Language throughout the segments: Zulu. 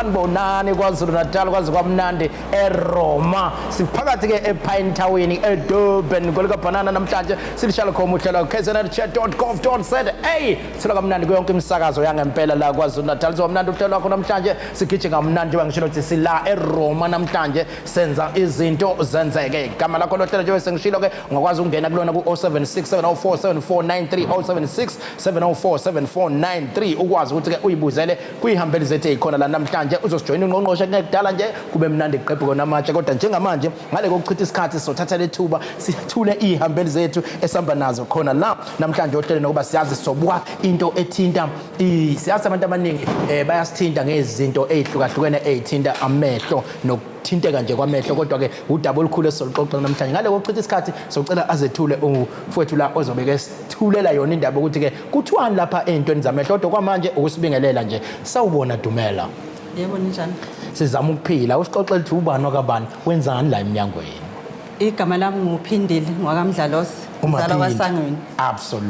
Sanibonani KwaZulu Natal, kwaze kwamnandi eRoma. Siphakathi ke ePine Town eDurban kwelikaBhanana namhlanje silishala khona uhlelo kznchair.gov.za. Sithola kamnandi kuyo yonke imisakazo yangempela la KwaZulu Natal. So mnandi uhlelo lwakho namhlanje, sigijima kamnandi njengoba ngishilo ukuthi sila eRoma namhlanje, senza izinto zenzeke. Igama lakho lohlelo, njengoba sengishilo ke, ungakwazi ukungena kulona ku 076 704 7493, 076 704 7493, ukwazi ukuthi ke uyibuzele kwihambeli zethu ezikhona la namhlanje. Uzosijoyina ungqongqoshe kungekudala nje, kube mnandi kuqephu kona amatshe. Kodwa njengamanje, ngale kokuchitha isikhathi, sizothatha lethuba sithule ihambeli zethu esihamba nazo khona la namhlanje ohlelo, nokuba siyazi sizobuka into ethinta siyazi abantu abaningi bayasithinta ngezinto ezihlukahlukene ezithinta amehlo nokuthinteka nje kwamehlo. Kodwa ke udaba olukhulu esizoluxoxa namhlanje. Ngale kokuchitha isikhathi, socela azethule umfowethu la ozobeke sithulela yona indaba ukuthi ke kuthiwani lapha ey'ntweni zamehlo. Kodwa kwamanje ukusibingelela nje. Sawubona, dumela. Yebo, ninjani? Sizama ukuphila. Usixoxele ukuthi ubani wakabani, wenzani la emnyangweni? Igama lami nguPhindile ngwakaMdlalose, mzala waSangweni.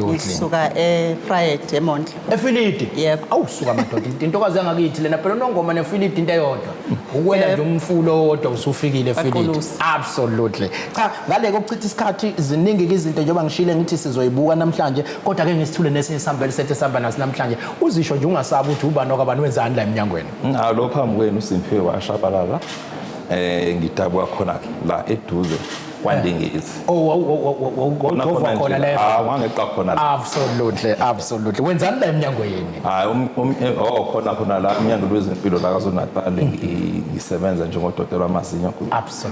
Ngisuka eVryheid, eMondlo. Efilidi? Yebo. Awusuka madoda, intokazi yangakithi lena phela. UNongoma neFilidi into eyodwa, ukwela nje umfulo owodwa usufikile eFilidi. Baqulusi. Absolutely. Cha, ngale kokuchitha isikhathi, ziningi ke izinto njengoba ngishile ngithi sizoyibuka namhlanje. Kodwa ke ngisithule nesinye isihambeli sethu esihamba naso namhlanje. Uzisho nje, ungasabi, ukuthi ubani wakabani, wenzani la emnyangweni? Ngalo phambi kwenu uSimphiwe waShabalala. Ngidabuka khona la eduze kwaNdingezi. Oh, wawujova khona leyo? Ah, wangeqa khona la. Absolutely. Wenzani la emnyangweni? Hayi, oh, khona khona la umnyango wezempilo la KwaZulu Natal ngisebenza njengodokotela wamazinyo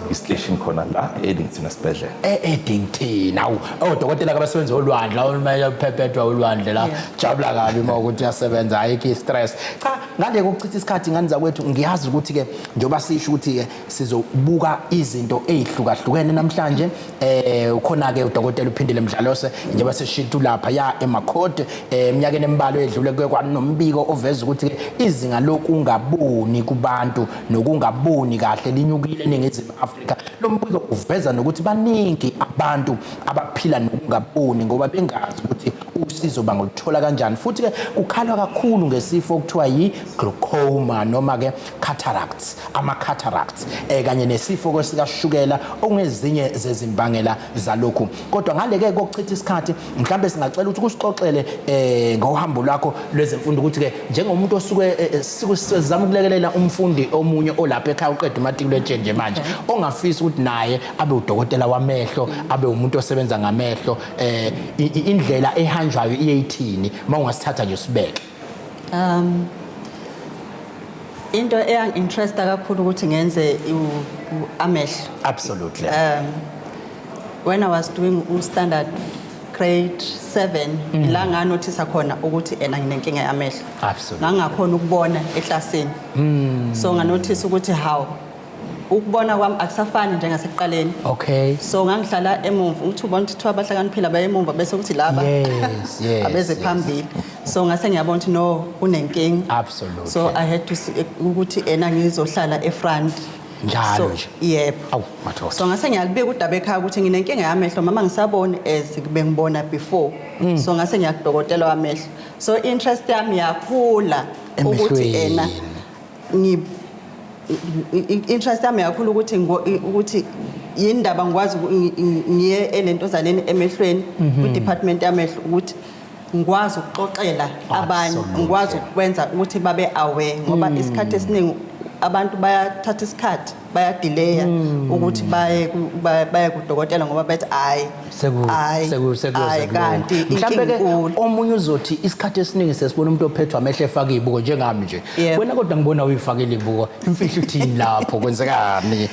i-station khona la e-Addington esibhedlela. E-Addington. Awu, odokotela abasebenza olwandle, awumele uphephethwa ulwandle la. Jabula kabi uma ukuthi uyasebenza, ayikho i-stress. Cha, ngale kokuchitha isikhathi, ngani zakwethu, ngiyazi ukuthi ke njengoba sisho ukuthi ke sizobuka izinto ezihlukahlukene namhlanje, ukhona ke udokotela uPhindile Mdlalose, njengoba seshintu lapha ya emakhodi. Eminyakeni embalwa edlule kuke kwanombiko oveza ukuthi ke izinga lokungaboni kubantu nokungaboni kahle linyukile eNingizimu Afrika. Lo mbiko uveza nokuthi baningi abantu abaphila nokungaboni ngoba bengazi ukuthi usizo bangoluthola kanjani. Futhi ke kukhalwa kakhulu ngesifo okuthiwa yi-glaucoma noma ke cataracts, ama-cataracts, kanye nesifo kwesikashukela, okungezinye zezimbangela zalokhu. Kodwa ngale-ke kokuchitha isikhathi, mhlawumbe singacela ukuthi kusixoxele ngohambo lwakho lwezemfundo, ukuthi-ke njengomuntu osuke sizama ukulekelela umfundi omunye olapha ekhaya uqeda umatikuletsheni nje manje, ongafisa ukuthi naye abe udokotela wamehlo, abe umuntu osebenza ngamehlo, indlela ehanjwayo iye ithini, uma ungasithatha nje usibeke? Into eyangi-interesta kakhulu ukuthi ngenze amehlo. When I was doing u-standard grade 7, ila nganothisa khona ukuthi ena nginenkinga yamehlo. Ngangakhona ukubona eklasini. So nganothisa ukuthi how ukubona kwami akusafani njengasekuqaleni. So ngangihlala emuva, uthi ubona ukuthi kuthiwa abahlakaniphile abaye emuva, bese kuthi laba abeze phambili. So ngase ngiyabona ukuthi no, kunenkinga. So I had to see ukuthi ena ngizohlala e-front. Njalo So, nje? Yebo. Awu madoda. So ngase ngiyalibika udaba ekhaya ukuthi nginenkinga yamehlo, mama, ngisaboni as bengibona before. So ngase ngiyakudokotela wamehlo. So interest yami yakhula ukuthi ena Emehlweni. ngi interest yami yakhula ukuthi ukuthi yindaba ngikwazi ngiye elentozaneni emehlweni, kwi-department yamehlo, ukuthi ngikwazi ukuxoxela abanye, ngikwazi ukwenza ukuthi babe aware, ngoba isikhathi esiningi abantu bayathatha isikhathi, bayadelaya ukuthi baye kudokotela ngoba bethi hayi, hayi, sekuyoze hayi, kulunge. Kanti Mhlambe ke inkinga inkulu. Omunye uzothi isikhathi esiningi sesibona umuntu ophethwe amehlo efaka izibuko, njengami nje. Wena kodwa ngibona uyifakile izibuko, imfihlo uthini lapho, kwenzekani?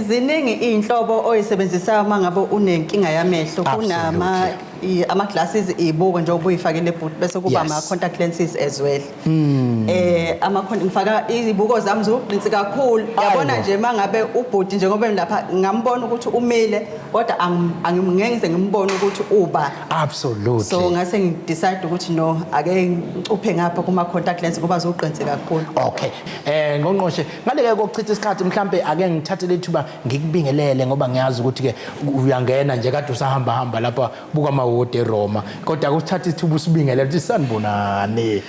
Ziningi inhlobo oyisebenzisayo uma ngabe unenkinga yamehlo. Kunama ama glasses, izibuko njengoba uyifakile ebhuti, bese kuba ama contact lenses as well. Ama ngifaka izibuko zami ziwuqinsi kakhulu. Yabona nje mangabe ubhuti njengoba lapha ngambona ukuthi umile, kodwa angingeke ngize ngimbone ukuthi uba. So ngase ngidecide ukuthi no, ake ngicuphe ngapha kuma contact lens ngoba ziwuqinsi kakhulu. Okay. Ngqongqoshe, ngale ke kokuchitha isikhathi, mhlambe ake ngithathe lethuba ngikubingelele, ngoba ngiyazi ukuthi ke uyangena nje kade usahamba hamba lapha buka ama Wawude eRoma, kodwa kusithatha isithuba usibingelele ukuthi sanibonani.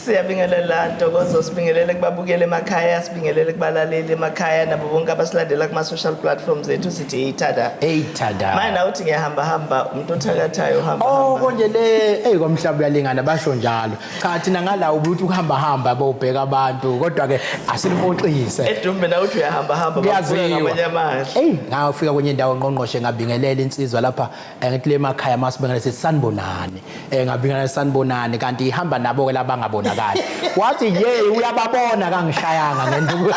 Siyabingelela Ntokozo, sibingelele kubabukeli emakhaya, sibingelele kubalaleli emakhaya nabo bonke abasilandela kuma-social platforms ethu, sithi ithada. Hey thada. Manje nawe uthi ngiyahamba hamba, umuntu othakathayo uhamba Oh hamba. Konje le, hey, kwamhlaba uyalingana, basho njalo. Cha, thina ngala ubuthi ukuhamba hamba bobheka abantu, kodwa ke asimpoxise. Edumbe nawe uthi uyahamba hamba, bakubuka Kuyaziwa. ngamanye amahla. Hey, ngafika kwenye indawo, ngqongqoshe, ngabingelela insizwa lapha, ngithi le emakhaya masibingelele sithi sanibonani. Ngabingelela sanibonani, kanti ihamba nabo ke labangabonakali. Wathi ye uyababona, kangishayanga ngenduku.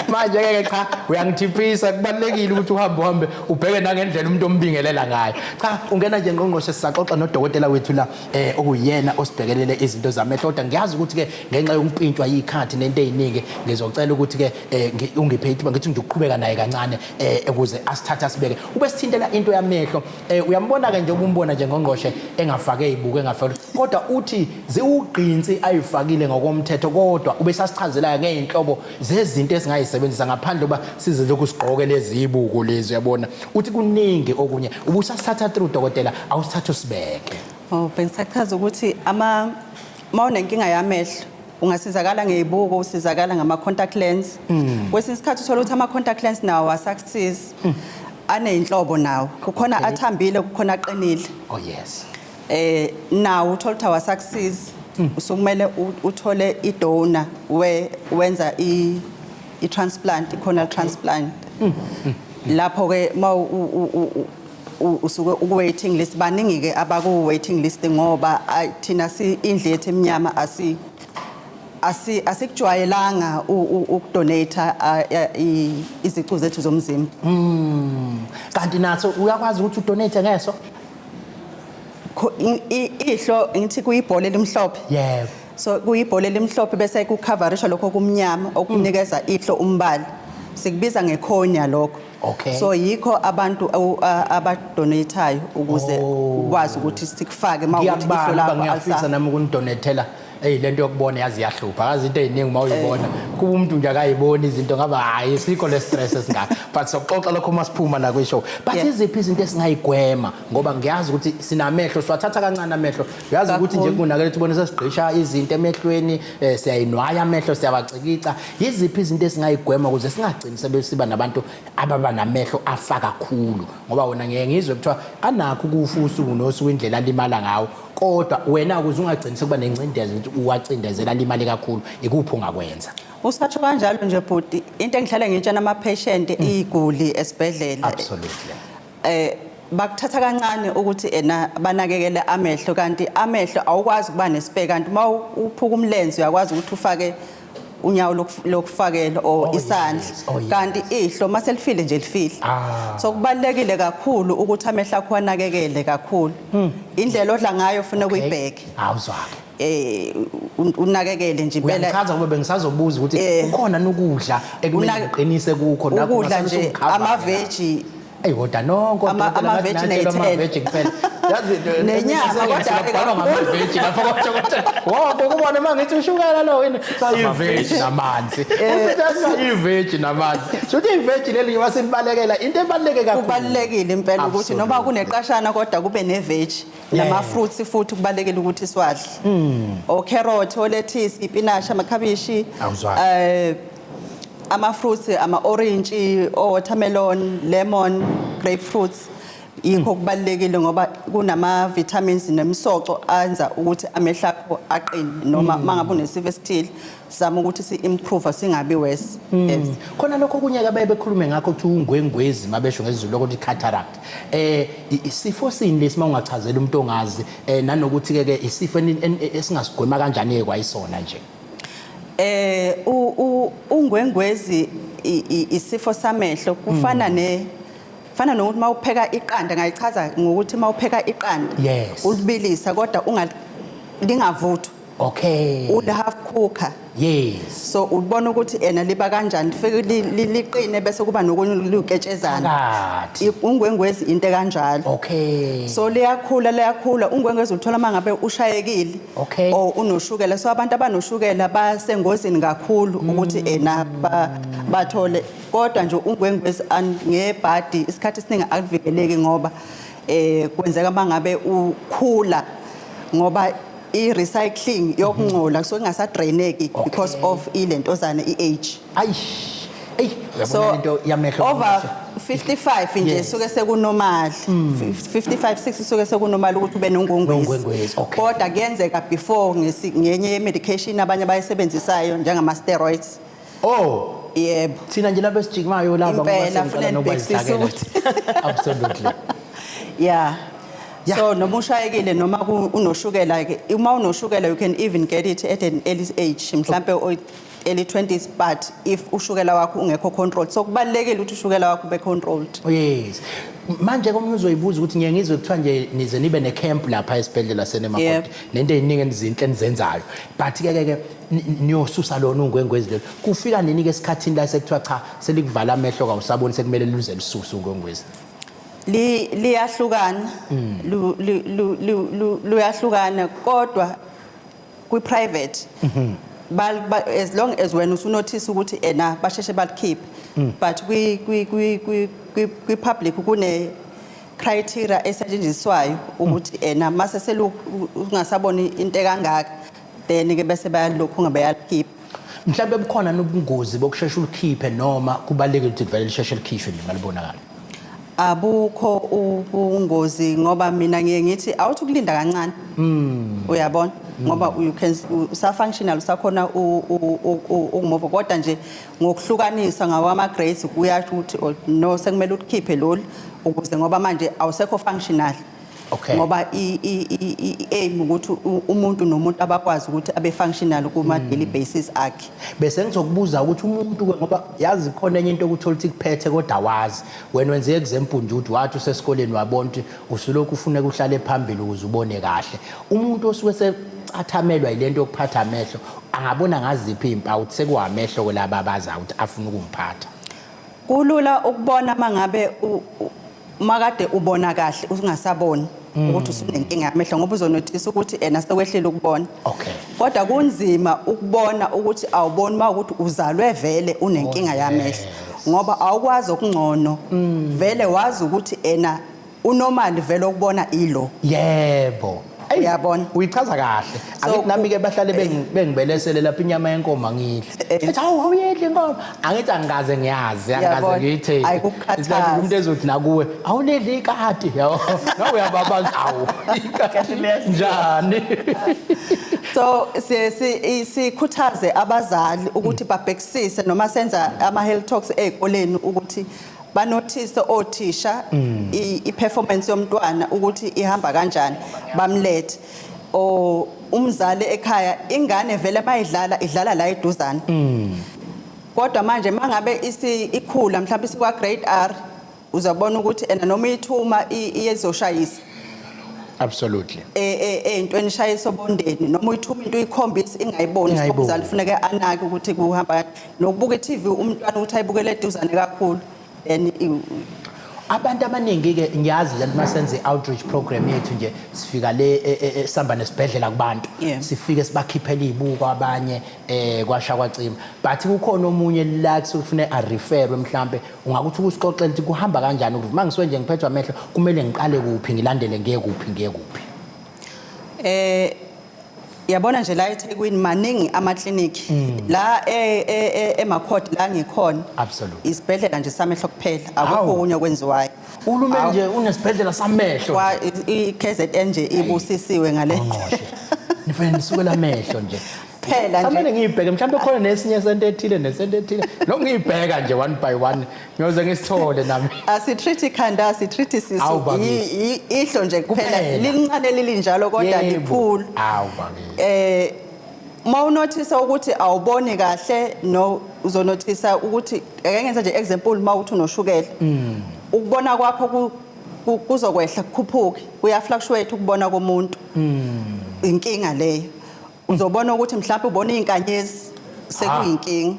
Manje ke cha, uyangithiphisa, kubalekile ukuthi uhambe uhambe ubheke nangendlela umuntu ombingelela ngayo. Cha, ungena nje ngqongqoshe, sisaxoxa nodokotela wethu la, okuyena osibhekelele izinto zamehlo, kodwa ngiyazi ukuthi ke ngenxa yokumpintshwa yikhathi nento eziningi, ngizocela ukuthi ke ungiphe ithuba ngithi ngizoqhubeka naye kancane, ukuze asithathe asibeke ube sithintela into yamehlo. Uyambona ke nje, ubumbona nje ngqongqoshe engafake izibuko, engafake, kodwa uthi ziwugqinsi ayifakile ngokomthetho, kodwa ube sasichazela ngeenhlobo zezinto esingayisebenzisa ngaphandle kuba size lokhu sigqoke lezi ibuko lezi. Uyabona uthi kuningi okunye ubusasithatha through, dokotela, awusithatha usibeke. Oh, bengisachaza ukuthi ama mawunenkinga yamehlo ungasizakala ngezibuko, usizakala ngama contact lens. Kwesinye isikhathi uthola ukuthi ama contact lens nawo asakusizi. Aneyinhlobo nawo. Kukhona athambile, kukhona aqinile. Oh yes. Nawo uthola ukuthi awasakusizi. Usukumele uthole i-donor we wenza i transplant, i-corneal transplant. Lapho ke ma usuke uku waiting list, baningi ke abaku waiting list, ngoba thina si indlu yethu eminyama asikujwayelanga ukudonate izicu zethu zomzimba. Kanti naso uyakwazi ukuthi udonate ngeso? Ihlo ngithi kuyibhola elimhlophe. So kuyibhola elimhlophe bese kucoverisha lokho kumnyama okunikeza ihlo umbala. Sikubiza ngecornea lokho. So yikho abantu abadonatayo ukuze ukwazi ukuthi sikufake mawukuthi ihlo Ngiyakubala lakho ngiyafisa nami ukunidonatela. Hey, lento yokubona yazi iyahlupha, yazi into eziningi uma uyibona kuba umuntu nje akayiboni izinto, ngaba hayi sikho le stress esingaka, but soxoxa lokho masiphuma la kwishow. But iziphi izinto esingayigwema, ngoba ngiyazi ukuthi sinamehlo, siwathatha kancane amehlo, uyazi ukuthi nje Kakhulu. kunakele ukuthi ubone sesigqisha izinto emehlweni, siyayinwaya amehlo, siyawacikica. Yiziphi izinto esingayigwema ukuze singagcini sebesiba nabantu ababa namehlo afa kakhulu? Ngoba wena ngeke ngizwe kuthiwa anakho ukufa usuku nosuku indlela alimala ngawo, kodwa wena ukuze ungagcini sekuba nengcindezi ukuthi uwacindezela alimale kakhulu, ikuphi ongakwenza? Usatsho kanjalo nje bhuti, into engihlale ngitshela ama-patient, iguli esibhedlela. Bakuthatha kancane ukuthi ena banakekele amehlo, kanti amehlo awukwazi ukuba nespare, kanti uma uphuka umlenze uyakwazi ukuthi ufake unyawo lokufakela or isandla. Oh, yes. Kanti ihlo mase lifile nje lifile. So kubalekile kakhulu ukuthi amehlo akho anakekele kakhulu. Indlela odla ngayo ufuna ukuyibheke. Awuzwake. Unakekele nje impela. Uyangichaza ngoba bengisazobuza ukuthi kukhona nokudla ekumele ngiqinise kukho nakho Ukudla ngase nje usungikhava ama-veggie. Eyi, kodwa nonke Ama odokotela veggie ngathi natshela ney'thelo. ama-veggie kuphela. Yazi, Nenyama, kodwa siyabhalwa kakhulu. ngama-veggie lapha kodokotela. Wonke ukubona uma ngithi ushukela lo yini? Sayi-veggie namanzi. Sayi-veggie namanzi. Shuthi i-veggie leli njengoba silibalekela, into ebaluleke kakhulu. Kubalulekile impela ukuthi noma kuneqashana kodwa kube ne-veg. Nama-fruits futhi kubalulekile ukuthi siwadle. O-carrot, o-lettuce, ipinashi, amakhabishi. Awuzwaki. Ama-fruits, ama-orange, o-watermelon, lemon, grapefruits. Yikho kubalulekile ngoba kunama-vitamins nemisoco anza ukuthi amehlo akho aqine, noma mangabe unesifo esithile sizama ukuthi si-improve singabi worse. Yes. Khona lokho okunye ke abaye bekhulume ngakho ukuthi ungwengwezi mabesho ngesiZulu ukuthi cataract. Isifo sini lesi, mawungachazela umuntu ongazi, nanokuthi ke isifo esingasigwema kanjani ke kwayisona nje? Ungwengwezi isifo samehlo, kufana ne fana nokuthi mawupheka iqanda, ngayichaza ngokuthi mawupheka iqanda ulibilisa kodwa lingavuthwa. Uli half cooker. So ubona ukuthi ena liba kanjani, lifike liqine bese kuba nokunye luketshezana. Phakathi. Ungwengwezi into kanjalo. So liyakhula, liyakhula ungwengwezi, uthola mangabe ushayekile or unoshukela. So abantu abanoshukela basengozini kakhulu ukuthi ena bathole, kodwa nje ungwengwezi ngebhadi isikhathi esiningi akuvikeleki ngoba Kwenzeka mangabe ukhula ngoba i-recycling yokungcola kusuke ingasadraineki because of ilentozana, i-age. Ayish, eyi, So uyabona into yamehlo. Over 55 nje suke sekunormal, 55, 60 suke sekunormal ukuthi ube nongwengwezi. Nongwengwezi, okay. Kodwa kuyenzeka before ngenye ye-medication abanye abayisebenzisayo njengama steroids. Oh. Yebo. Thina nje laba esijikimayo laba ngoba Impela, sengiqala fanele nokubazidakela nibhekisise. Absolutely. So noma ushayekile noma unoshukela ke, uma unoshukela you can even get it at an early age, mhlambe early 20s, but if ushukela wakho ungekho controlled. So kubalekile ukuthi ushukela wakho ube controlled. Oh yes. Manje komunye uzoyibuza ukuthi ngiye ngizwe kuthiwa nje nize nibe necamp lapha esibhedlela seNemakoti nento eziningi enizinhle enizenzayo. But ke niyosusa lona ungwengwezi lelo. Kufika nini ke esikhathini la sekuthiwa cha, selikuvala amehlo, kawusaboni, sekumele luze lisuse ungwengwezi? Liyahlukana. Luyahlukana kodwa kwi private as long as wena usunotice ukuthi ena basheshe balikhiphe, but kwi public kune criteria esetshenziswayo ukuthi ena mase selu ungasaboni into ekangaka, then ke bese bayalokhu ngabeyalikhipha. Mhlawumbe bukhona nobungozi bokushesha ulikhiphe noma kubalekile ukuthi vele lisheshe likhishwe nje malibonakala? Abukho ubungozi ngoba mina ngiye ngithi awuthi ukulinda kancane, uyabona, ngoba you can usa-functional, usakhona ukumove, kodwa nje ngokuhlukanisa ngawama grades kuyasho ukuthi, oh, no, sekumele ulikhiphe lolu ukuze ngoba manje awusekho functional. Ngoba i-aim ukuthi umuntu nomuntu abakwazi ukuthi abe functional kuma daily basis akhe. Bese ngizokubuza ukuthi umuntu ke, ngoba yazi khona enye into ukuthola ukuthi kuphethe kodwa wazi wena wenze example nje ukuthi wathi usesikoleni wabona ukuthi usulokhu ufuna uhlale phambili ukuze ubone kahle. Umuntu osuke secathamelwa yilento yokuphatha amehlo angabona ngaziphi izimpawu ukuthi sekuwamehlo kwelaba abaza ukuthi afuna ukumphatha? Kulula ukubona mangabe makade ubona kahle ungasaboni ukuthi usunenkinga yamehlo, ngoba uzonotice ukuthi ena sekwehlile ukubona. Kodwa kunzima ukubona ukuthi awuboni mawukuthi uzalwe vele unenkinga yamehlo, ngoba awukwazi okungcono, vele wazi ukuthi ena unormal vele ukubona ilo. Yebo. Eyi, Uyabona? Uyichaza kahle. So, Angithi nami ke bahlale bengibelesele lapha inyama yenkomo angidli. Ethi hawu, awuyidli inkomo. Angithi angikaze ngiyazi, angikaze Uyabona? ngiyithe. Ayikukhathazi. It's like umuntu ezothi nakuwe awulidli ikati, yabo. Nawe uyababaza awu. Ikati njani? So sikhuthaze abazali ukuthi babhekisise noma senza ama health talks ezikoleni ukuthi banothise othisha i-performance yomntwana ukuthi ihamba kanjani, bamlethe o umzali ekhaya. Ingane vele mayidlala idlala la eduzane, kodwa manje mangabe isi ikhula mhlawumbe isikwa grade R, uzabona ukuthi ena noma ithuma iyezoshayisa ey'ntweni ishayisa obondeni, noma uyithuma into uyikhombisa ingayiboni. Ingayiboni. Umzali kufuneke anake ukuthi kuhamba kanjani. Nokubuka i-TV umntwana ukuthi ayibukele eduzane kakhulu, then Abantu abaningi ke ngiyazi nje masenze i-outreach program yethu nje sifika le sihamba nesibhedlela kubantu, sifike sibakhiphele izibuko abanye, kwasha kwacima, but kukhona omunye la kusuke a refer mhlambe ungakuthi ukusixoxela ukuthi kuhamba kanjani ukuthi mangisuke nje ngiphethwe amehlo kumele ngiqale kuphi, ngilandele ngiye kuphi, ngiye kuphi? Yabona nje la eThekwini maningi ama-clinic la eMakhodi la ngikhona. Isibhedlela nje samehlo kuphela, akukho okunye okwenziwayo. Uhulumeni Awu. nje unesibhedlela samehlo. Kwa i-KZN nje ibusisiwe ngale. Ngqongqoshe. Nifanele nisukela amehlo nje. Phela nje. Samele ngiyibheke mhlawumbe khona nesinye sento ethile nesento ethile. Lokho ngiyibheka nje one by one ngiyoze ngisithole nami. Asitreat ikhanda, asitreat isisu. Awu, bakithi. Ihlo nje kuphela. Kuphela. Lincane lilinjalo kodwa likhulu. Awu bakithi. Mawunothisa ukuthi awuboni kahle, no uzonothisa ukuthi ake ngenze nje example mawuthi unoshukela. Ukubona kwakho kuzokwehla kukhuphuke, kuya fluctuate ukubona komuntu. Inkinga leyo. Uzobona ukuthi mhlawumbe ubona izinkanyezi sekuyinkinga.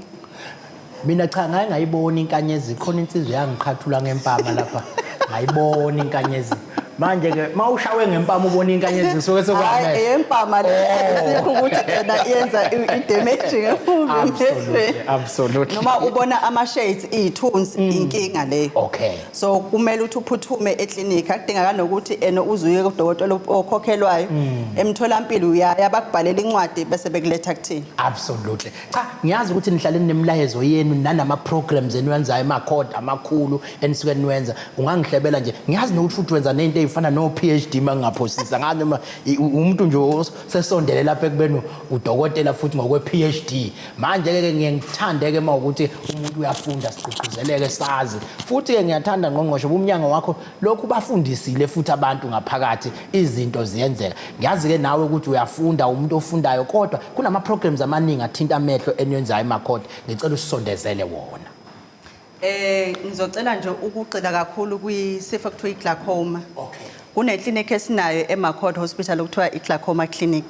Mina cha, ngaye ngayibona inkanyezi, khona insizwa yangiqhathula ngempama lapha. Ngayibona inkanyezi. Manje ke mawushawe ngempama ubona inkanyezi kusuke Hayi, sekwamehlo. Eyempama le sikho ukuthi yena yenza i-damage ngemuva Absolutely, emehlweni. absolutely. Noma ubona ama-shades, iy'thunzi, inkinga leyo. So kumele ukuthi uphuthume eklinikhi. Akudingakala nokuthi ena uze uye kudokotela okhokhelwayo. Emtholampilo uyaya, bakubhalela incwadi bese bekuletha kuthina. Absolutely. Cha, ngiyazi ukuthi nihlale nemilayezo yenu nanama programs eniwenzayo, emakhodi amakhulu enisuke niwenza. Ungangihlebela nje. Ngiyazi nokuthi futhi wenza nento ezifana no PhD mangingaphosisa. Ngazi noma umuntu nje sesondele lapha ekubeni udokotela futhi ngokwe PhD. Manje ke ngiye ngithande ke mawukuthi umuntu uyafunda, sigqugquzeleke sazi. Futhi ke ngiyathanda, ngqongqoshe, umnyango wakho lokhu bafundisile futhi abantu ngaphakathi izinto ziyenzeka. Ngiyazi ke nawe ukuthi uyafunda, umuntu ofundayo, kodwa kunama programs amaningi athinta amehlo eniyenzayo emakhodi. Ngicela usisondezele wona. Ngizocela nje ukugxila kakhulu kwisifo ekuthiwa i-glaucoma. Kune clinic esinayo eMcCord Hospital okuthiwa i-glaucoma clinic.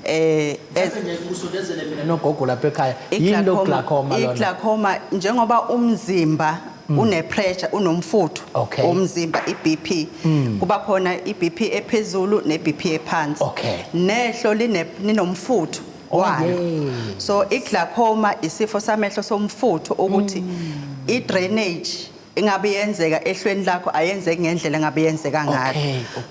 Mhlawumbe nje usondezele mina nogogo lapha ekhaya. Yini lo glaucoma lona? I-glaucoma, njengoba umzimba une pressure, unomfutho womzimba, i-BP, kuba khona i-BP ephezulu ne-BP ephansi. Nehlo linomfutho walo. So i-glaucoma isifo samehlo somfutho, ukuthi i-drainage ingabe yenzeka ehlweni lakho ayenzeki ngendlela engabe yenzeka ngayo.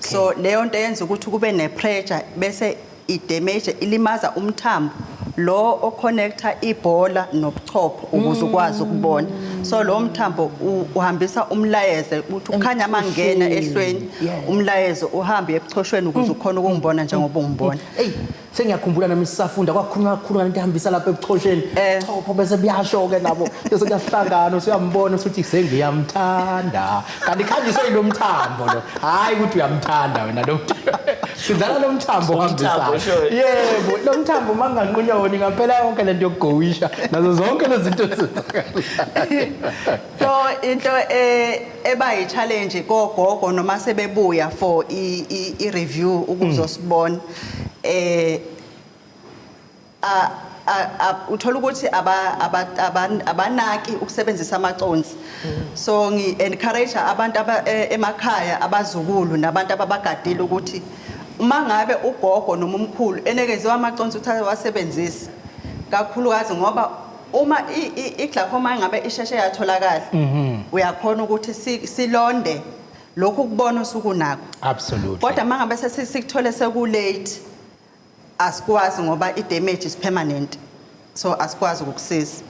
So leyo nto yenza ukuthi kube ne-pressure bese i-damage, ilimaza umthambo lo oconnecta ibhola nobuchopho ukuze ukwazi ukubona. So lo mthambo uhambisa umlayezo ukuthi ukhanya mangena ehlweni, umlayezo uhambe ebuchoshweni ukuze ukhone ukungibona njengoba ungibona. Hey, sengiyakhumbula nami sisafunda kwakhulunywa kakhulu ngalento ehambisa lapha ebuchosheni. Chopho bese buyasho ke nabo, bese kuyahlangana, usuyambona usuthi sengiyamthanda. Kanti khanjiswe yilo mthambo lo. Hayi ukuthi uyamthanda wena lo mthambo. Sidlala lo mthambo Umthambo, ohambisayo. Sure. Yebo, lo mthambo manganqunywa wona ingaphela yonke lento yokugowisha nazo zonke lezi zinto ezenzakalayo. So into eba yi-challenge kogogo noma sebebuya for i-review ukuzosibona, uthola ukuthi abanaki ukusebenzisa amaconsi. So ngi-encourage abantu emakhaya, abazukulu nabantu ababagadile, ukuthi uma ngabe ugogo noma umkhulu enekeziwe amaconsi ukuthi awasebenzise kakhulukazi, ngoba uma i-glaucoma ngabe isheshe yatholakala, uyakhona ukuthi silonde lokhu kubona osukunakho. Kodwa uma ngabe sesikuthole seku-late, asikwazi ngoba i-damage is permanent, so asikwazi ukukusiza.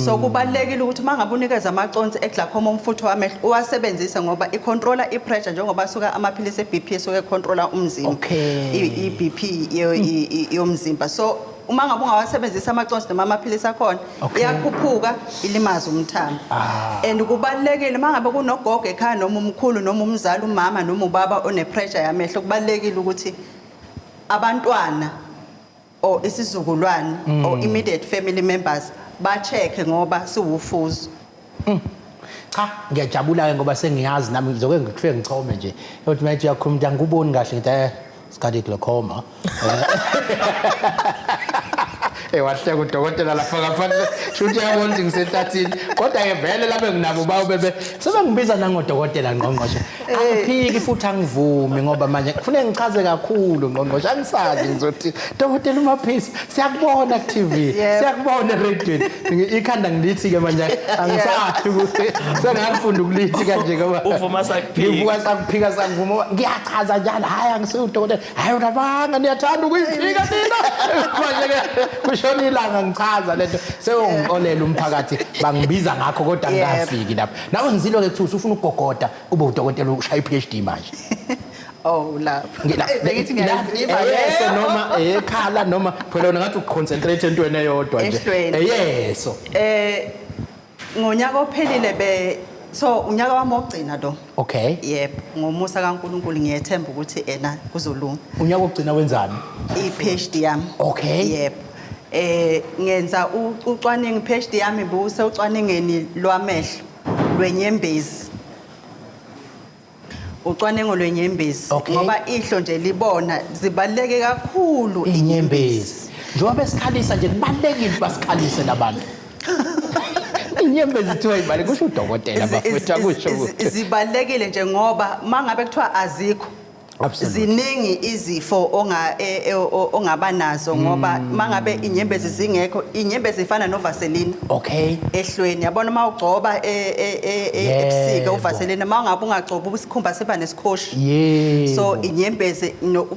So kubalulekile ukuthi uma ngabe unikeza amaconsi e-glaucoma, umfutho wamehlo, uwasebenzise ngoba i-controla i-pressure, njengoba suka amaphilisi e-BP esuke econtrola umzimba, i-BP yomzimba. So uma ngabe ungawasebenzisa amaconsi noma amaphilisi akhona, iyakhuphuka, ilimaze umthambo. And kubalulekile uma ngabe kunogogo ekhaya noma umkhulu noma umzali, umama noma ubaba one-pressure yamehlo, kubalulekile ukuthi abantwana or isizukulwane or immediate family members ba-check ngoba siwufuzo. Cha, ngiyajabula ke ngoba sengiyazi nami ngizoke ngifike ngichome nje. Yokuthi manje uyakhuluma ukuthi angikuboni kahle, ngithi sikhathi glaucoma. Wahleka udokotela lapha ngaphandle. Shuthi uyabona ukuthi ngisehlathini. Kodwa ke vele lapha nginabo bawo bebe sebengibiza nangodokotela, ngqongqoshe. Angiphiki futhi angivumi ngoba manje kufanele ngichaze kakhulu, ngqongqoshe. Angisazi ngizothi dokotela uMaphisa, siyakubona ku TV, siyakubona eradioweni. Ikhanda ngilithi ke manje angisazi ukuthi sengafunda ukulithi kanje ngoba Uvuma sakuphika. Ngivuka sakuphika, sakuvuma. Ngiyachaza njalo, hayi angisiwudokotela. Hayi unabanga, niyathanda ukuyiphika nina. Manje ke kushona ilanga ngichaza lento. Sewongixolela umphakathi bangibiza ngakho kodwa ngingafiki lapho. Nawe ngizilo ke kuthiwa usufuna ukugogoda ube udokotela, ushaya i-PhD manje. Oh, lapho. Bengithi ngiyaziva. Yeso, noma ekhala noma phela wena ngathi uconcentrate entweni eyodwa nje. Ehlweni. Yeso. Ngonyaka ophelile be so unyaka wami wokugcina lo. Yebo, ngomusa kaNkuluNkulu ngiyethemba ukuthi ena kuzolunga. Unyaka wokugcina wenzani? I-PhD yami. Yebo. Ngenza ucwaningo, PhD yami buse ucwaningeni lwamehlo lwenyembezi. Ucwaningo lwenyembezi ngoba ihlo nje libona, zibaluleke kakhulu. Inyembezi. Njengoba besikhalisa nje, kubalulekile basikhalise nabantu. Inyembezi kuthiwa ibale kusho udokotela bafethu akusho ukuthi. Zibalekile nje ngoba mangabe kuthiwa azikho ziningi izifo onga e, e, ongaba nazo ngoba mangabe inyembezi zingekho inyembezi ifana novaseline ehlweni yabona uma ugcoba e, ebusika uvaseline uma ungabe ungagcoba isikhumba siba nesikhoshi so inyembezi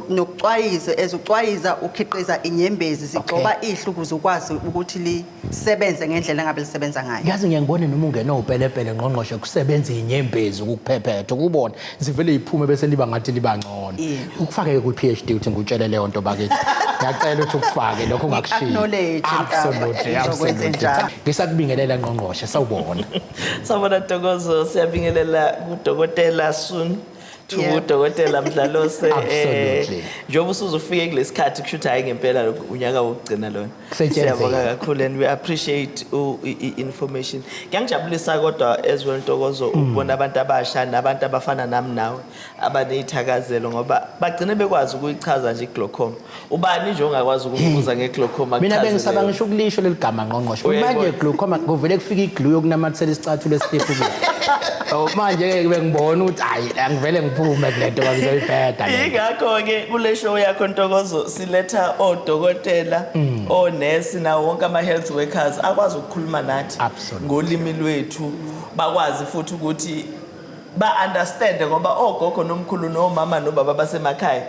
nokucwayiza ezucwayiza ukhiqiza inyembezi zigcoba ihlu ukuze ukwazi ukuthi lisebenze ngendlela engabe lisebenza ngayo. Yazi ngiye ngibone noma ungena upelepele ngqongqoshe kusebenza inyembezi ukukuphephetha ukubona zivele iphume bese liba ngathi liba ngcono. Ukufake ku PhD uthi ngikutshele leyo nto bakithi. Ngiyacela ukuthi ukufake lokho ungakushiyi. Acknowledge Absolutely, absolutely. Ngisakubingelela ngqongqoshe sawubona. Sawubona Ntokozo siyabingelela kudokotela Soon udokotela Mdlalose njengoba usuzofike kulesikhathi kusho ukuthi hayi ngempela unyaka wokugcina lona. Siyabonga kakhulu and we appreciate i-information. Kuyangijabulisa kodwa as well Ntokozo ukubona abantu abasha nabantu abafana nami nawe abaneyithakazelo ngoba bagcine bekwazi ukuyichaza nje i-glaucoma. Ubani nje ongakwazi ukumbuza nge-glaucoma? Mina bengisaba ngisho ukulisho leli gama ngqongqoshe. Manje glaucoma kuvele kufika iglue yokunamathela isicathulo esitifu kuyo. Oh manje ke bengibona ukuthi hayi angivele ngiphume kule nto ngizoyibheda. Ingakho ke kule show yakho Ntokozo siletha odokotela, onesi nawo wonke ama health workers akwazi ukukhuluma nathi ngolimi lwethu bakwazi futhi ukuthi ba understand ngoba ogogo nomkhulu nomama nobaba basemakhaya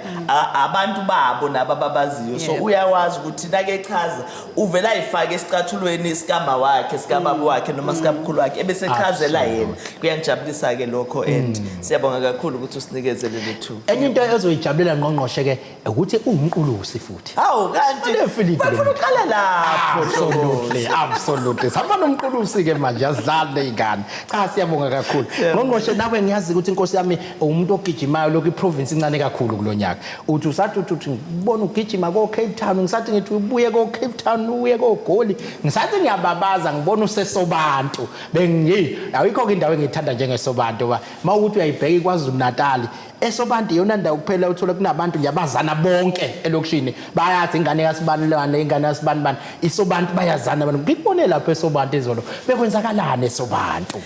abantu babo nabo ababaziyo so uyawazi ukuthi nake echaza uvela ayifake esicathulweni sikama wakhe sikababa wakhe noma sikamkhulu wakhe ebese echazela yena. Kuyangijabulisa ke lokho and siyabonga kakhulu ukuthi usinikeze leli thuba. Enye into ezoyijabulela ngqongqoshe ke ukuthi uwumqulusi futhi. Hawu kanti bafuna uqala lapho. Absolutely, absolutely. Sihamba nomqulusi ke manje asidlali lezingane. Cha siyabonga kakhulu. Ngqongqoshe nawe ngiyazi ukuthi inkosi yami umuntu ogijimayo lokhu iprovince incane kakhulu kulonyaka. Uthi usathi uthi ngibona ugijima ko Cape Town ngisathi ngithi ubuye ko Cape Town uye ko Goli ngisathi ngiyababaza ngibona usesobantu bengi ayikho ke indawo engithanda njengesobantu ba mawukuthi uyayibheka iKwaZulu Natal esobantu iyona ndawo kuphela uthola kunabantu nje abazana bonke elokishini bayazi ingane yasibanilwane ingane yasibanibani isobantu bayazana abantu ngikubone lapho esobantu izolo bekwenzakalani esobantu.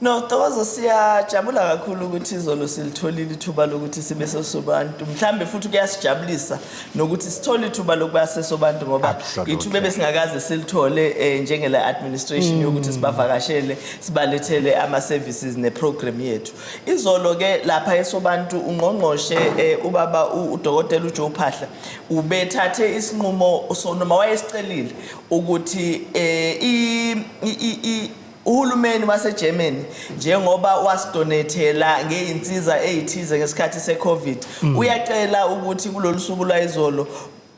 No, Ntokozo siyajabula kakhulu ukuthi izolo silitholile ithuba lokuthi sibe sesobantu. Mhlambe futhi kuyasijabulisa nokuthi sithole ithuba lokuba sesobantu ngoba ithuba ebesingakaze silithole njengele administration yokuthi sibavakashele sibalethele ama services ne program yethu. Izolo ke lapha esobantu ungqongqoshe ubaba udokotela uJoe Phahla ubethathe isinqumo noma wayesicelile ukuthi uhulumeni waseGermany njengoba wasidonethela ngeinsiza ezithize ngesikhathi seCovid uyacela ukuthi kulolu suku lwayizolo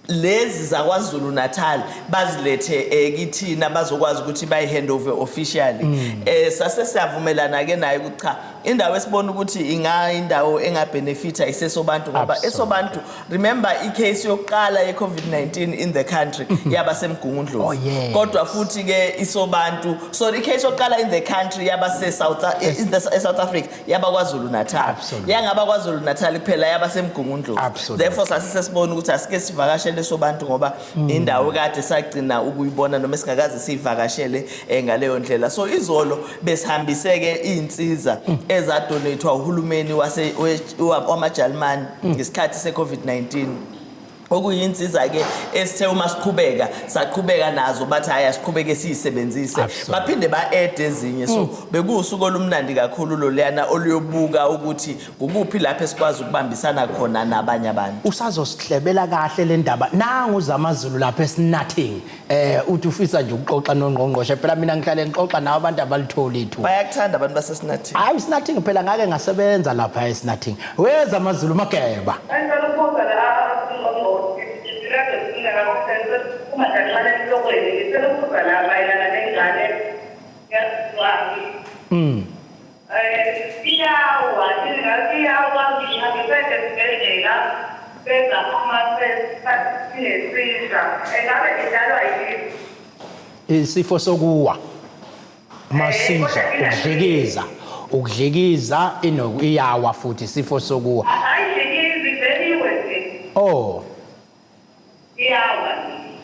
lezi zakwaZulu Natal bazilethe kithina bazokwazi ukuthi bayi hand over officially. Sase siyavumelana ke naye ukuthi cha indawo esibona ukuthi inga indawo engabenefita isesobantu ngoba esobantu remember icase yokuqala yeCovid-19 in the country yaba semgungundlovu. Kodwa futhi ke isobantu so icase yokuqala in the country yaba se South in the South Africa yaba kwaZulu Natal yangaba kwaZulu Natal kuphela yaba semgungundlovu. Therefore sasisesibona ukuthi asike sivakashele sobantu ngoba indawo kade sagcina ukuyibona noma singakaze sivakashele ngaleyo ndlela. So izolo besihambiseke insiza ezadonatwa uhulumeni wase wamaJalimani ngesikhathi seCovid-19 okuyinsiza ke esithe uma siqhubeka saqhubeka nazo bathi hayi asiqhubeke siyisebenzise baphinde ba-add ezinye. So bekuwusuku olumnandi kakhulu loluyana oluyobuka ukuthi kukuphi lapho esikwazi ukubambisana khona nabanye abantu. Usazosihlebela kahle le ndaba nangu zamazulu lapha esinathing uthi ufisa nje ukuxoxa nongqongqoshe phela mina ngihlale ngixoxa nawo abantu abalitholi ithuba. Bayakuthanda abantu basesinathing. Hayi sinathing phela ngake ngasebenza lapha esinathing. Weza amazulu mageba. Isifo sokuwa masija ukudlikiza ukudlikiza iyawa futhi isifo sokuwa. Oh. Iyawa.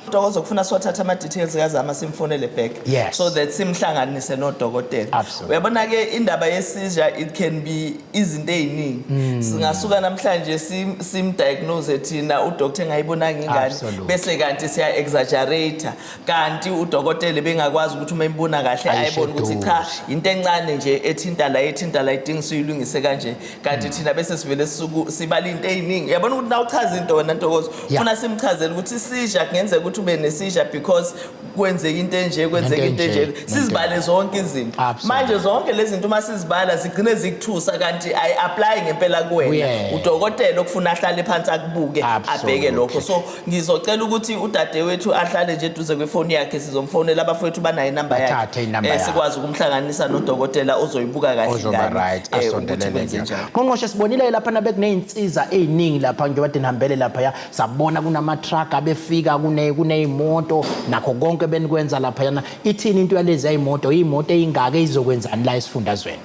Ntokozo, kufuna siwathatha ama-details kaZama, simfonele back so that simhlanganise nodokotela. Uyabona ke, indaba ye-seizure, it can be izinto ey'ningi. Singasuka namhlanje simdiagnose thina, udoctor engayibonanga ingane, bese kanti siya-exaggerate, kanti udokotela bengakwazi ukuthi uma imbona kahle ayibone ukuthi cha, Ayisheduze. into encane nje ethinta la, ethinta la, idinga siyilungise kanje, kanti thina bese sivele sibala into ey'ningi. Uyabona ukuthi nawuchaza into wena, Ntokozo, funa simchazele ukuthi i-seizure kungenzeka ukuthi ube ne-seizure because kwenzeka into enje, kwenzeka Nento into enje, enje, sizibale zonke izinto. Manje zonke lezi zinto uma sizibala zigcine zikuthusa, kanti ayi-apply ngempela kuwena. Kuyena. Udokotela okufuna ahlale phansi akubuke, abheke lokho. So ngizocela ukuthi udadewethu ahlale nje eduze kwefoni yakhe, sizomfonela. Abafowethu banayo inamba yakhe. Bathathe inamba Eh, yakhe. sikwazi ukumhlanganisa nodokotela ozoyibuka kahle Ozoba ingane, right, ukuthi asondelele kwenze nje. njani. Ngqongqoshe, sibonile lapha bekuney'nsiza ey'ningi lapha njengoba nihambele laphaya, sabona kunama-truck abefika, kuney'moto nakho konke benikwenza laphayana. Ithini into yalezi y'moto? Iy'moto ey'ngaka ey'zokwenzani la esifundazweni?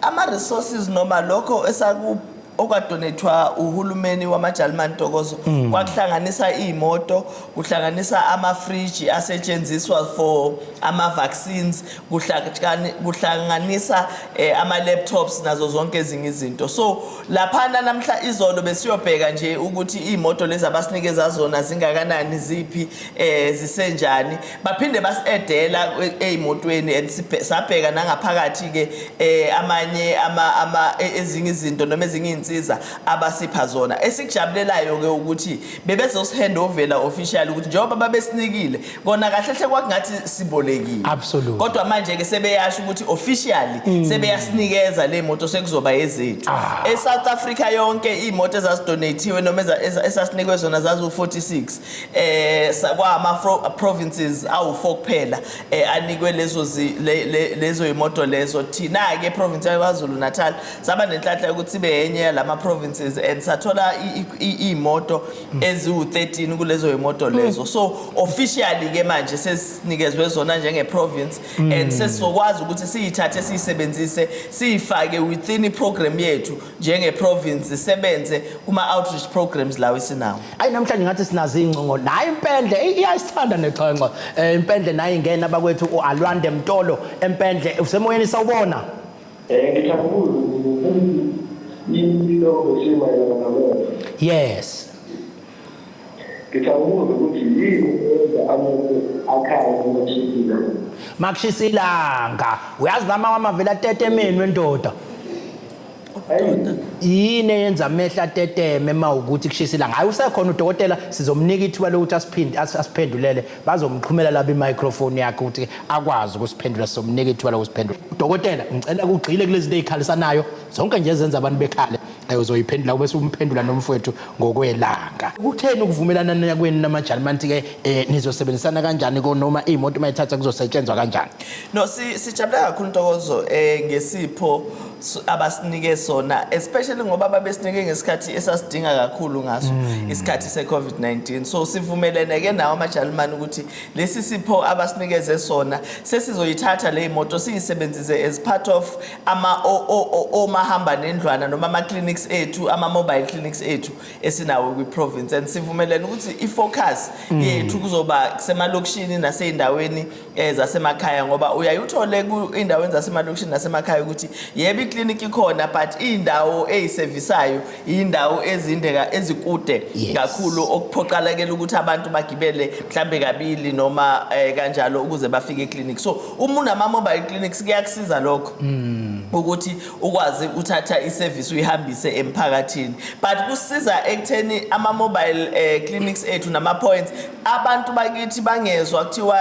Ama resources noma lokho esaku okwadonethwa uhulumeni wamaJalimani, Ntokozo, kwakuhlanganisa iy'moto, kuhlanganisa ama-fridge asetshenziswa for ama-vaccines, kuhlanganisa ama-laptops nazo zonke ezinye izinto. So laphana namhla izolo besiyobheka nje ukuthi iy'moto lezi abasinikeza zona zingakanani, ziphi, zisenjani. Baphinde basi-addela ey'motweni and sabheka nangaphakathi-ke amanye ezinye izinto noma ezinye iy'nsiza abasipha zona. Esikujabulelayo-ke ukuthi bebezosihandovela officially ukuthi njengoba babesinikile kona, kahle hle kwakungathi sibolekile. Kodwa manje-ke sebeyasho ukuthi officially sebeyasinikeza le moto, sekuzoba ezethu. E-South Africa yonke iy'moto ezazidonathiwe noma esasinikwe zona zaziwu-46. Kwama provinces awu-4 kuphela anikwe lezo imoto lezo. Thina ke province yaKwaZulu Natal saba nenhlanhla yokuthi sibe yenye yalama provinces and sathola iy'moto eziwu-13 kulezo imoto lezo. So officially ke manje sesinikezwe zona njenge province and sesizokwazi ukuthi siyithathe, siyisebenzise, siyifake within i-program yethu njenge province, sisebenze kuma outreach programs lawo esinawo. Ayi, namhlanje ngathi sinazo iy'ngcingo nayo impendle iyayisithanda nexhenxo. Impendle nayo ingena bakwethu. U-Alwande Mtolo empendle usemoyeni, sawubona. Ngithanda ukubuza isihloko simayelana namehlo. Ngithanda ukubuza ukuthi yini eyenza amehlo akhanye uma kushisa ilanga? Makushisa ilanga, uyazi nami amavele atetemeni wendoda. Yini eyenza amehlo ateteme uma ukuthi kushisa ilanga? Hayi, usekhona udokotela, sizomnika ithuba lokuthi asiphinde asiphendulele. Bazomxhumela lapha i-microphone yakhe ukuthi akwazi ukusiphendula. Sizomnika ithuba lokusiphendula udokotela. Ngicela kugxile kulezi zinto ey'khalisanayo zonke nje ezenza abantu bekhale. Uzoyiphendula bese umphendula nomfowethu ngokwelanga. Kutheni ukuvumelana kwenu namajalimani ke, nizosebenzisana kanjani ko noma iy'moto uma ithatha kuzosetshenzwa kanjani? No, sijabule kakhulu, Ntokozo, ngesipho abasinike sona, especially ngoba babesinike ngesikhathi esasidinga kakhulu ngaso, isikhathi se-COVID-19. So sivumelene ke nawo amaJalimani ukuthi lesi sipho abasinikeze sona sesizoyithatha le moto, siyisebenzise as part of ama omahamba nendlwana noma ama clinics ethu, ama mobile clinics ethu esinawo kwi-province. And sivumelene ukuthi i-focus yethu kuzoba kusemalokishini nasey'ndaweni zasemakhaya, ngoba uyaye uthole ey'ndaweni zasemalokishini nasemakhaya ukuthi yebo, iklinikhi ikhona, but iy'ndawo ey'sevisayo iy'ndawo ezinde ezikude kakhulu, okuphoqalekela ukuthi abantu bagibele mhlambe kabili noma kanjalo ukuze bafike eklinikhi. So uma unama-mobile clinics kuyakusiza lokho ukuthi ukwazi uthatha iservice uyihambise emphakathini. But kusiza ekutheni ama-mobile clinics ethu nama-points, abantu bakithi bangezwa kuthiwa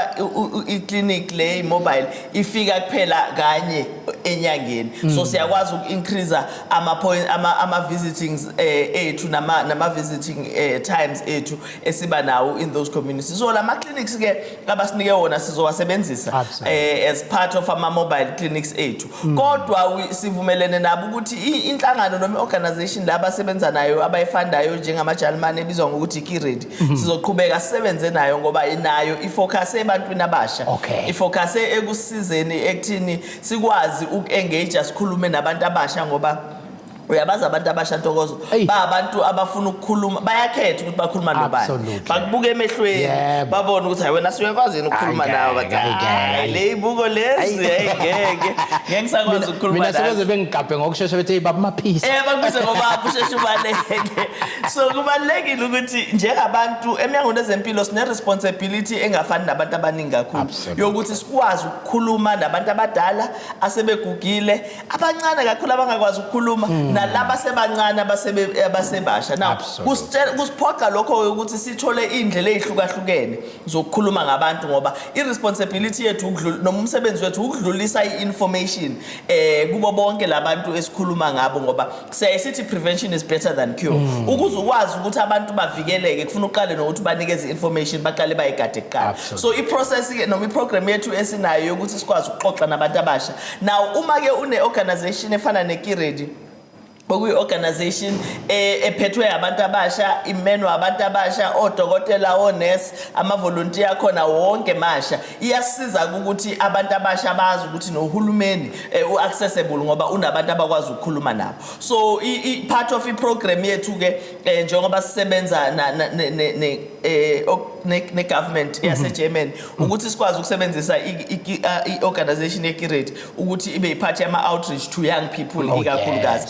i-clinic le i-mobile ifika kuphela kanye enyangeni. So siyakwazi uku-increase ama-point ama-visitings ethu nama-visiting times ethu esiba nawo in those communities. So lama clinics ke abasinike wona sizowasebenzisa as part of ama-mobile clinics ethu. Kodwa sivumelene nabo ukuthi inhlangano noma i-organization la abasebenza nayo, abayifundayo njengamajalimane, ebizwa ngokuthi i-Kiredi, sizoqhubeka sisebenze nayo ngoba inayo ifocus ebantwini abasha, ifocus ekusizeni ekuthini sikwazi uku-engage, sikhulume nabantu abasha, ngoba Uyabazi abantu abasha, Ntokozo, Eyi. ba abantu abafuna ukukhuluma, bayakhetha ukuthi bakhuluma nobani. Bakubuka emehlweni, babone ukuthi hayi wena, siyakwazi yini ukukhuluma Hayi, nawe. ngeke, Bathi, hayi, ngeke, "Hayi, hayi." le ibuko lezi, hayi ngeke, ngeke ngisakwazi ukukhuluma Mina nawe. sebeze bengigabhe ngokushesha bethi, "Hey, baba Maphisa." Bakubize ngoba usheshe ubaleke. So kubalulekile ukuthi njengabantu emnyangweni wezempilo sine responsibility engafani nabantu abaningi kakhulu yokuthi sikwazi ukukhuluma nabantu abadala asebegugile, abancane kakhulu abangakwazi ukukhuluma, nalaba asebancane abasebasha. Now kusiphoqa lokho ukuthi sithole indlela ezihlukahlukene zokukhuluma ngabantu, ngoba i-responsibility yethu noma umsebenzi wethu ukudlulisa i-information kubo bonke labantu esikhuluma ngabo, ngoba siyaye sithi prevention is better than cure. Ukuze ukwazi ukuthi abantu bavikeleke, kufuna uqale nokuthi banikeze i-information, baqale bayigade kuqala. So i-process ke noma i-program yethu esinayo yokuthi sikwazi ukuxoxa nabantu abasha. Now uma ke une-organization efana ne-Keready, okuyi-organization ephethwe abantu abasha, imenwa abantu abasha, odokotela, onesi, amavolontiya akhona wonke masha, iyasiza ukuthi abantu abasha bazi ukuthi nohulumeni u-accessible ngoba unabantu abakwazi ukukhuluma nabo. So part of i-program yethu-ke njengoba sisebenza ne-government yase-Germany ukuthi sikwazi ukusebenzisa i-organization ye-Keready ukuthi ibe yi-part yama-outreach to young people ikakhulukazi.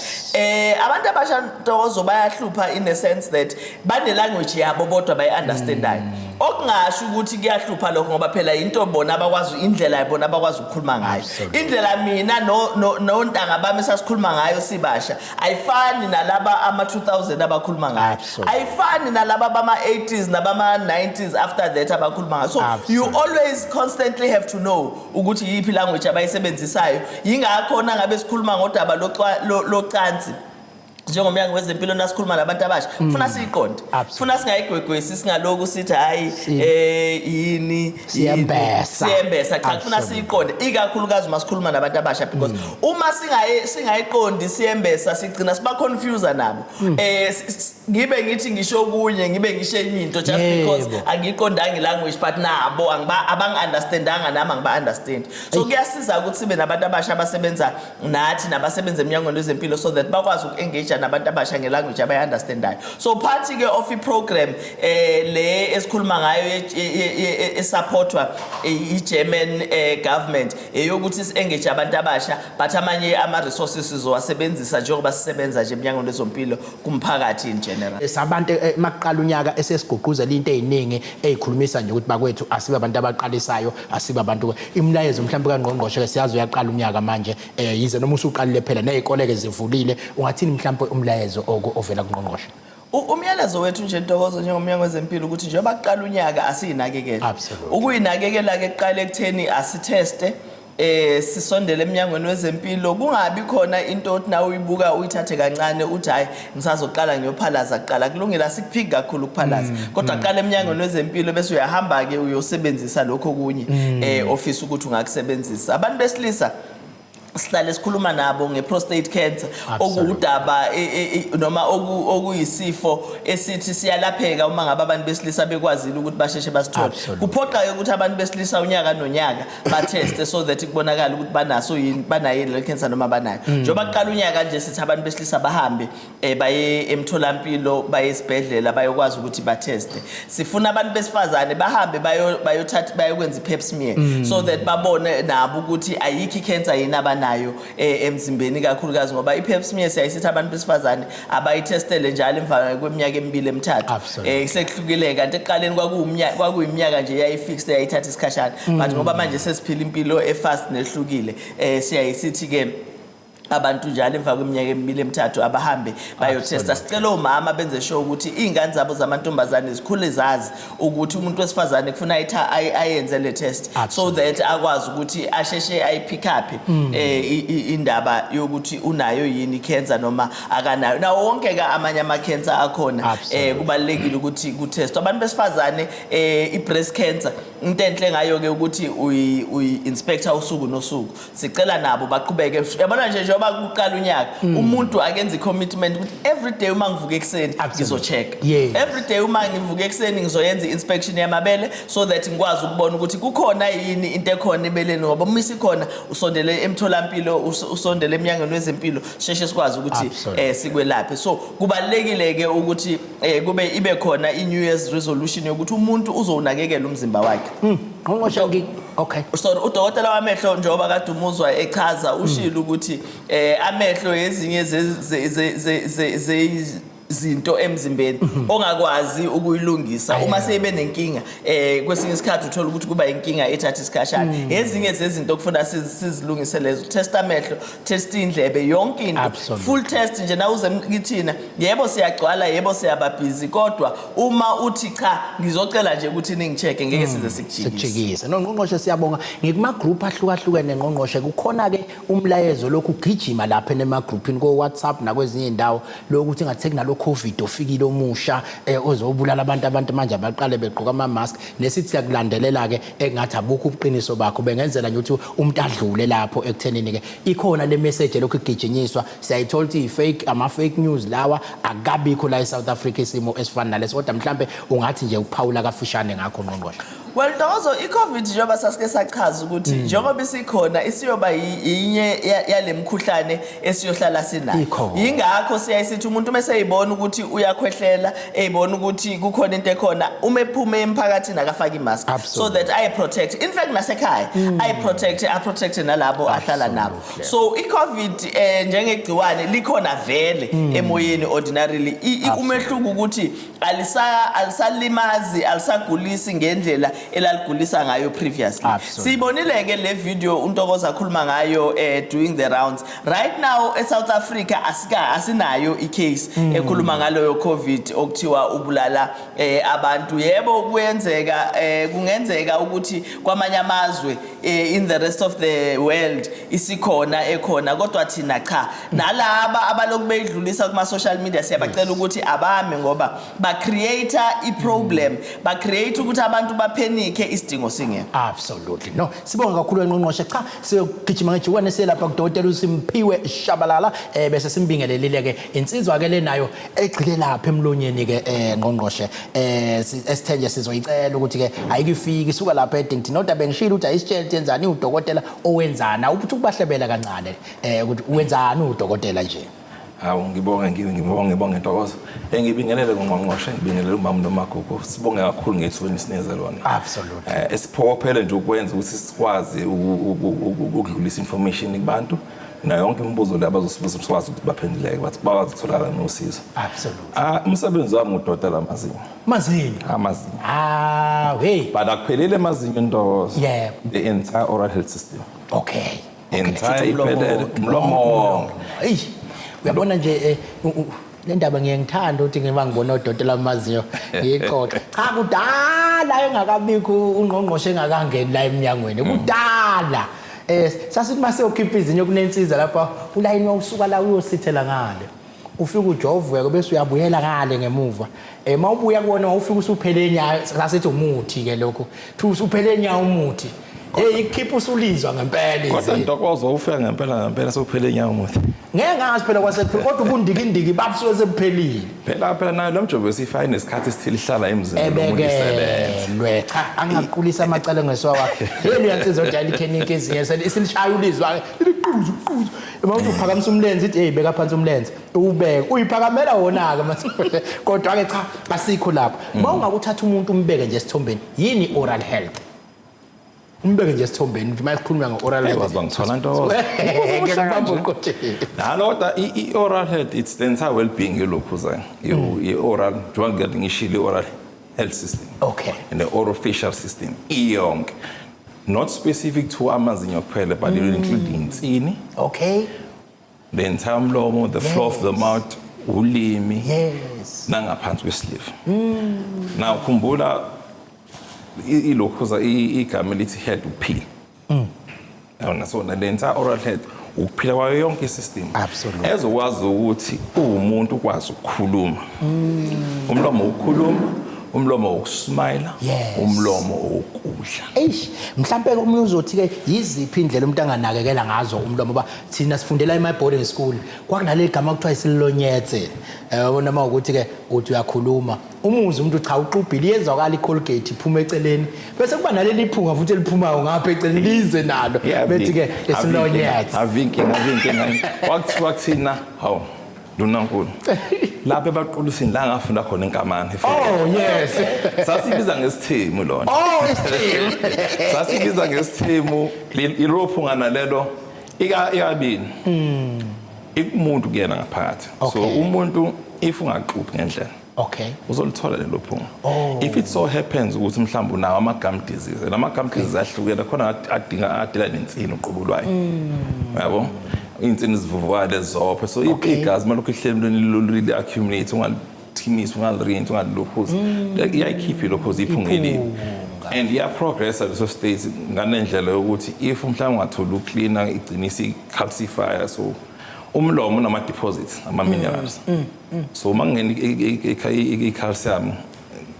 Abantu abasha, Ntokozo, bayahlupha in the sense that bane language yabo bodwa bayi-understandayo, okungasho ukuthi kuyahlupha lokho, ngoba phela into bona abakwazi, indlela bona abakwazi ukukhuluma ngayo. Indlela mina nontanga bami sasikhuluma ngayo sibasha ayifani nalaba ama-2000 abakhuluma ngayo. Ayifani nalaba bama-80s nabama-90s after that abakhuluma ngayo. So you always constantly have to know ukuthi yiphi language abayisebenzisayo. Yingakho nangabe sikhuluma ngodaba locansi njengomnyango wezempilo, nasikhuluma nabantu abasha kufuna siyiqonde, funa singayigwegwesi, singaloku sithi hayi, yini. Siyembesa. Siyembesa. Cha, kufuna siyiqonde, ikakhulukazi uma sikhuluma nabantu abasha, because uma singayiqondi siyembesa, sigcina siba confuse nabo. Ngibe ngithi ngisho okunye, ngibe ngisho enye into just because angiyiqondanga i-language, but nabo abangi-understandanga, nami angiba-understand. So kuyasiza ukuthi sibe nabantu abasha abasebenza nathi nabasebenza emnyangweni wezempilo so that bakwazi uku-engage nabantu abasha nge-language abayi-understandayo. So part-ke of i-program le esikhuluma ngayo esupportwa i-German government eyokuthi si-engage abantu abasha, but amanye ama-resources sizowasebenzisa njengoba sisebenza nje emnyangweni wezempilo kumphakathi in general. Sabantu makuqala unyaka esesigqugquzela into eziningi ezikhulumisa nje ukuthi bakwethu asibe abantu abaqalisayo, asibe abantu. Imilayezo mhlawumbe kangqongqoshe ke, siyazi uyaqala unyaka manje, yize noma usuqalile phela, nezikole ke zivulile, ungathini mhlawumbe umlayezo ovela kungqongqoshe? Umyalezo wethu nje, Ntokozo, njengomnyango wezempilo ukuthi njengoba kuqala unyaka asiyinakekele. Ukuyinakekela-ke kuqala ekutheni asitheste, sisondele eminyangweni wezempilo, kungabi khona into othi nawe uyibuka uyithathe kancane uthi hayi, ngisazoqala ngiyophalaza kuqala. Kulungile, asikuphiki kakhulu ukuphalaza, kodwa qala eminyangweni wezempilo bese uyahamba ke uyosebenzisa lokho kunye ofisa ukuthi ungakusebenzisa. Abantu besilisa sihlale sikhuluma nabo nge-prostate cancer, okuwudaba noma okuyisifo esithi siyalapheka uma ngabe abantu besilisa bekwazile ukuthi basheshe basithole. Kuphoqa-ke ukuthi abantu besilisa unyaka nonyaka batheste so that kubonakale ukuthi banaso yini, banayo yini le cancer noma banayo. Njengoba kuqala unyaka nje sithi abantu besilisa bahambe baye emtholampilo, baye esibhedlela, bayokwazi ukuthi batheste. Sifuna abantu besifazane bahambe bayothatha, bayokwenza i-pap smear so that babone nabo ukuthi ayikho i-cancer yini abanayo emzimbeni, kakhulukazi ngoba i-pap smear siyayisithi abantu besifazane abayithestele njalo emva kweminyaka emibili, emithathu. Sekuhlukile, kanti ekuqaleni kwakuyiminyaka nje yayi-fixed, yayithatha isikhashana, but ngoba manje sesiphila impilo e-fast nehlukile, siyayisithi ke abantu njalo emva kweminyaka emibili, emithathu abahambe bayothesta. Sicela omama benze sure ukuthi iy'ngane zabo zamantombazane zikhule zazi ukuthi umuntu wesifazane kufuna ayenze le test so that akwazi ukuthi asheshe ayi-pick up indaba yokuthi unayo yini i-cancer noma akanayo. Nawo wonke ke amanye ama-cancer akhona, kubalulekile ukuthi kuthestwe abantu besifazane. I-breast cancer Into enhle ngayo ke ukuthi uyi inspector usuku nosuku. Sicela nabo baqhubeke. Yabona nje, njengoba kuqala unyaka, umuntu akenze i-commitment ukuthi every day uma ngivuka ekuseni ngizo-check. Every day uma ngivuka ekuseni ngizoyenza i-inspection yamabele so that ngikwazi ukubona ukuthi kukhona yini into ekhona ebeleni, ngoba uma isikhona usondele emtholampilo, usondele emnyangweni wezempilo, sheshe sikwazi ukuthi sikwelaphe. So kubalulekile ke ukuthi kube ibe khona i-New Year's resolution yokuthi umuntu uzowunakekela umzimba wakhe. Ngqongqoshe, okay. Sorry, udokotela wamehlo, njengoba kade umuzwa echaza, ushilo ukuthi amehlo ezinye zinto emzimbeni ongakwazi ukuyilungisa uma seyibe nenkinga. Kwesinye isikhathi uthola ukuthi kuba inkinga ethatha isikhashana. Ezinye zezinto okufuna sizilungise lezo, test amehlo, test indlebe, yonke into. Full test nje nawuze kithina. Yebo, siyagcwala, yebo, siyaba busy, kodwa uma uthi cha, ngizocela nje ukuthi ningi-check, ngeke size sikujikise. Sikujikise. No, ngqongqoshe, siyabonga. Ngikuma group ahlukahlukene, ngqongqoshe, kukhona ke umlayezo lokhu ugijima lapha ema-groupini ko WhatsApp nakwezinye indawo lokuthi ngathi sekunalo COVID ofikile omusha ozobulala abantu. Abantu manje abaqale begqoka ama mask, nesithi siyakulandelela ke engathi abukho ubuqiniso bakho, bengenzela nje ukuthi umuntu adlule lapho ekuthenini ke ikhona le message lokhu igijinyiswa. Siyayithola ukuthi i-fake, ama fake news lawa, akabikho la eSouth Africa isimo esifana naleso, kodwa mhlambe ungathi nje ukuphawula kafushane ngakho, ngqongqoshe. Well, Ntokozo, i-COVID, njengoba sasike sachaza ukuthi njengoba isikhona isiyoba yinye yale mkhuhlane esiyohlala sinayo. Ikhona. Yingakho siyayisithi umuntu uma eseyibona ukuthi uyakhwehlela, eyibona ukuthi kukhona into ekhona, uma ephume emphakathini akafake imask so that ayi-protect. In fact, nasekhaya ayi-protect, a-protect nalabo ahlala nabo. So i-COVID njengegciwane likhona vele emoyeni ordinarily. Umehluko ukuthi alisalimazi, alisagulisi ngendlela elaligulisa ngayo previously. Siyibonile ke le video uNtokozo akhuluma ngayo doing the rounds. Right now eSouth Africa asinayo icase ekhuluma ngaloyo COVID okuthiwa ubulala abantu. Yebo, kuyenzeka, kungenzeka ukuthi kwamanye amazwe, in the rest of the world isikhona ekhona, kodwa thina cha. Nalaba abaloku beyidlulisa kuma social media siyabacela ukuthi abame, ngoba ba create i-problem, ba create ukuthi abantu ba-panic isidingo singekho. Absolutely. No, sibonga kakhulu, ngqongqoshe. Cha, siyogijima ngejikwane selapha kudokotela uSimphiwe Shabalala, bese simbingelelile ke insizwa ke lenayo egxile lapha emlonyeni ke, ngqongqoshe, esithenje sizoyicela ukuthi ke ayikifiki isuka lapha eDington, kodwa bengishilo ukuthi ayisitshele ukuthi yenzani udokotela owenzana, ukuthi ukubahlebela kancane ukuthi wenzani udokotela nje. Hawu, ngibonge, ngibonge, ngibonge, Ntokozo. Ngibingelele kungqongqoshe, ngibingelele umama noMagugu. Sibonge kakhulu ngethuba enisinikeze lona. Esiphokophele nje ukwenza ukuthi sikwazi ukudlulisa information kubantu nayo yonke imibuzo le abazosibuza, sikwazi ukuthi baphenduleke, bathi bakwazi ukutholakala nosizo. Ah, umsebenzi wami udokotela amazinyo. Mazinyo. Amazinyo. Ah, hey. But akuphelele emazinyo, Ntokozo. The entire oral health system. Entire Umlomo iphelele, wonke. umlomo wonke. Eyi, uyabona nje, le ndaba ngiye ngithanda ukuthi ngiba ngibona odokotela bamazinyo ngiyixoxe. Cha, kudala engakabikho ungqongqoshe, engakangeni la eminyangweni. Kudala. Sasithi mase ukhipha izinyo kunensiza lapha, ulayini wawusuka la uyosithela ngale. Ufika ujovwe bese uyabuyela ngale ngemuva. Mawubuya kuwona wawufika usuphele nya, sasithi umuthi ke lokho. Thi usuphele nya umuthi. Hey, ikhipha usulizwa ngempela Kodwa izinyo. Ntokozo, ufika ngempela ngempela sewuphele nya umuthi? Ngeke ngazi phela kwase, kodwa ubundikindiki babusuke sebuphelile. Phela nayo lo mjovo esifake nesikhathi esithile ihlala emzimbeni womuntu isebenza. Ebekelwe. Cha, angaqulisa amacala ngesuka wakhe. Yena uyansizwa ojayela ikhenikhi ezinye silishaya ulizwa ke. Liquzu quzu. Uma uthi uphakamisa umlenze, ithi hey, beka phansi umlenze. Ubeke. Uyiphakamela wona ke mase. Kodwa ke cha, asikho lapho. Uma ungakuthatha umuntu umbeke nje esithombeni, yini oral health? Umbeke nje esithombeni uma sikhuluma nge-oral health. Wazi bangithola, Ntokozo. Ngeke ngibambe uqotsheni. Nalo kodwa i-oral health, it's the entire well-being yelokhuza i-oral, njengoba ngikade ngishilo, i-oral health system and the orofacial system iyonke, not specific to amazinyo kuphela, but it will include insini, the entire umlomo, the floor of the mouth, ulimi, nangaphansi kwesiliva. Now khumbula ilokhuza igama elithi health, ukuphila. Yabona, so le entire oral health ukuphila kwayo yonke isystem ezokwazi ukuthi uwumuntu ukwazi ukukhuluma, umlomo ukukhuluma, Umlomo wokusmile, umlomo wokudla. Eish, mhlambe umuntu uzothi ke yiziphi indlela umuntu anganakekela ngazo umlomo, ba thina sifundela ema boarding school kwakunaleli gama kuthiwa isilonyetse. Yabona uma ukuthi ke uthi uyakhuluma umuzi umuntu, cha, uxubhile, iyezwakala iColgate iphuma eceleni, bese kuba naleli phunga futhi eliphumayo ngapha eceleni lize nalo, bethi ke isilonyetse. Avinkinga, avinkinga. Kwakuthiwa kuthina, hawu Ndunankulu, lapha ebaqulusini la ngafunda khona inkamane. Oh yes. Sasibiza ngesithemu lona. Oh, isithemu. Sasibiza ngesithemu ilophunga nalelo ikabini. Ikumuntu kuyena ngaphakathi. So umuntu if ungaxuphi ngendlela, uzolithola lelo phunga. If it so happens ukuthi mhlawumbe unawo ama-gum disease, lama gum disease ahlukene khona, adinga adila nensini uqobo lwayo, yabo, iy'nsini zivuvukale, zophe, so igazi malokhu ihleli emlweni li-accumulate, ungalithimisi, ungalirinsi, ungalilokhuzi, iyayikhipha ilokhuzi, iphunga elibi, and iyaprogressa leso state nganendlela yokuthi if mhlawumbe ungatholi uklina, igcine isi-calcifya. So umlomo unama-deposits ama-minerals, so uma kungena i-calcium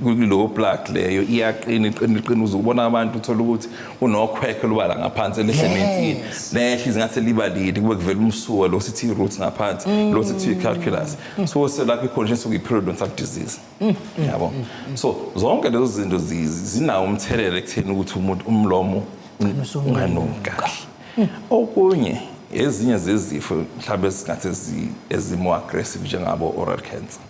kulowo plug leyo, iyaqina, iqina, iqina, uze ubona abantu, uthola ukuthi unokhwekhe lubala ngaphansi, elehle nensini, lehle izingathi liba lide, kube kuvela umsuka lo sithi i-roots ngaphansi, lo sithi i-calculus. So selapho i-condition sokuyi-periodontal disease, yabo. So zonke lezo zinto zinawo umthelela ekutheni ukuthi umuntu umlomo unganuki kahle. Okunye, ezinye zezifo mhlawumbe ezingathi ezi-more aggressive, njengabo oral cancer,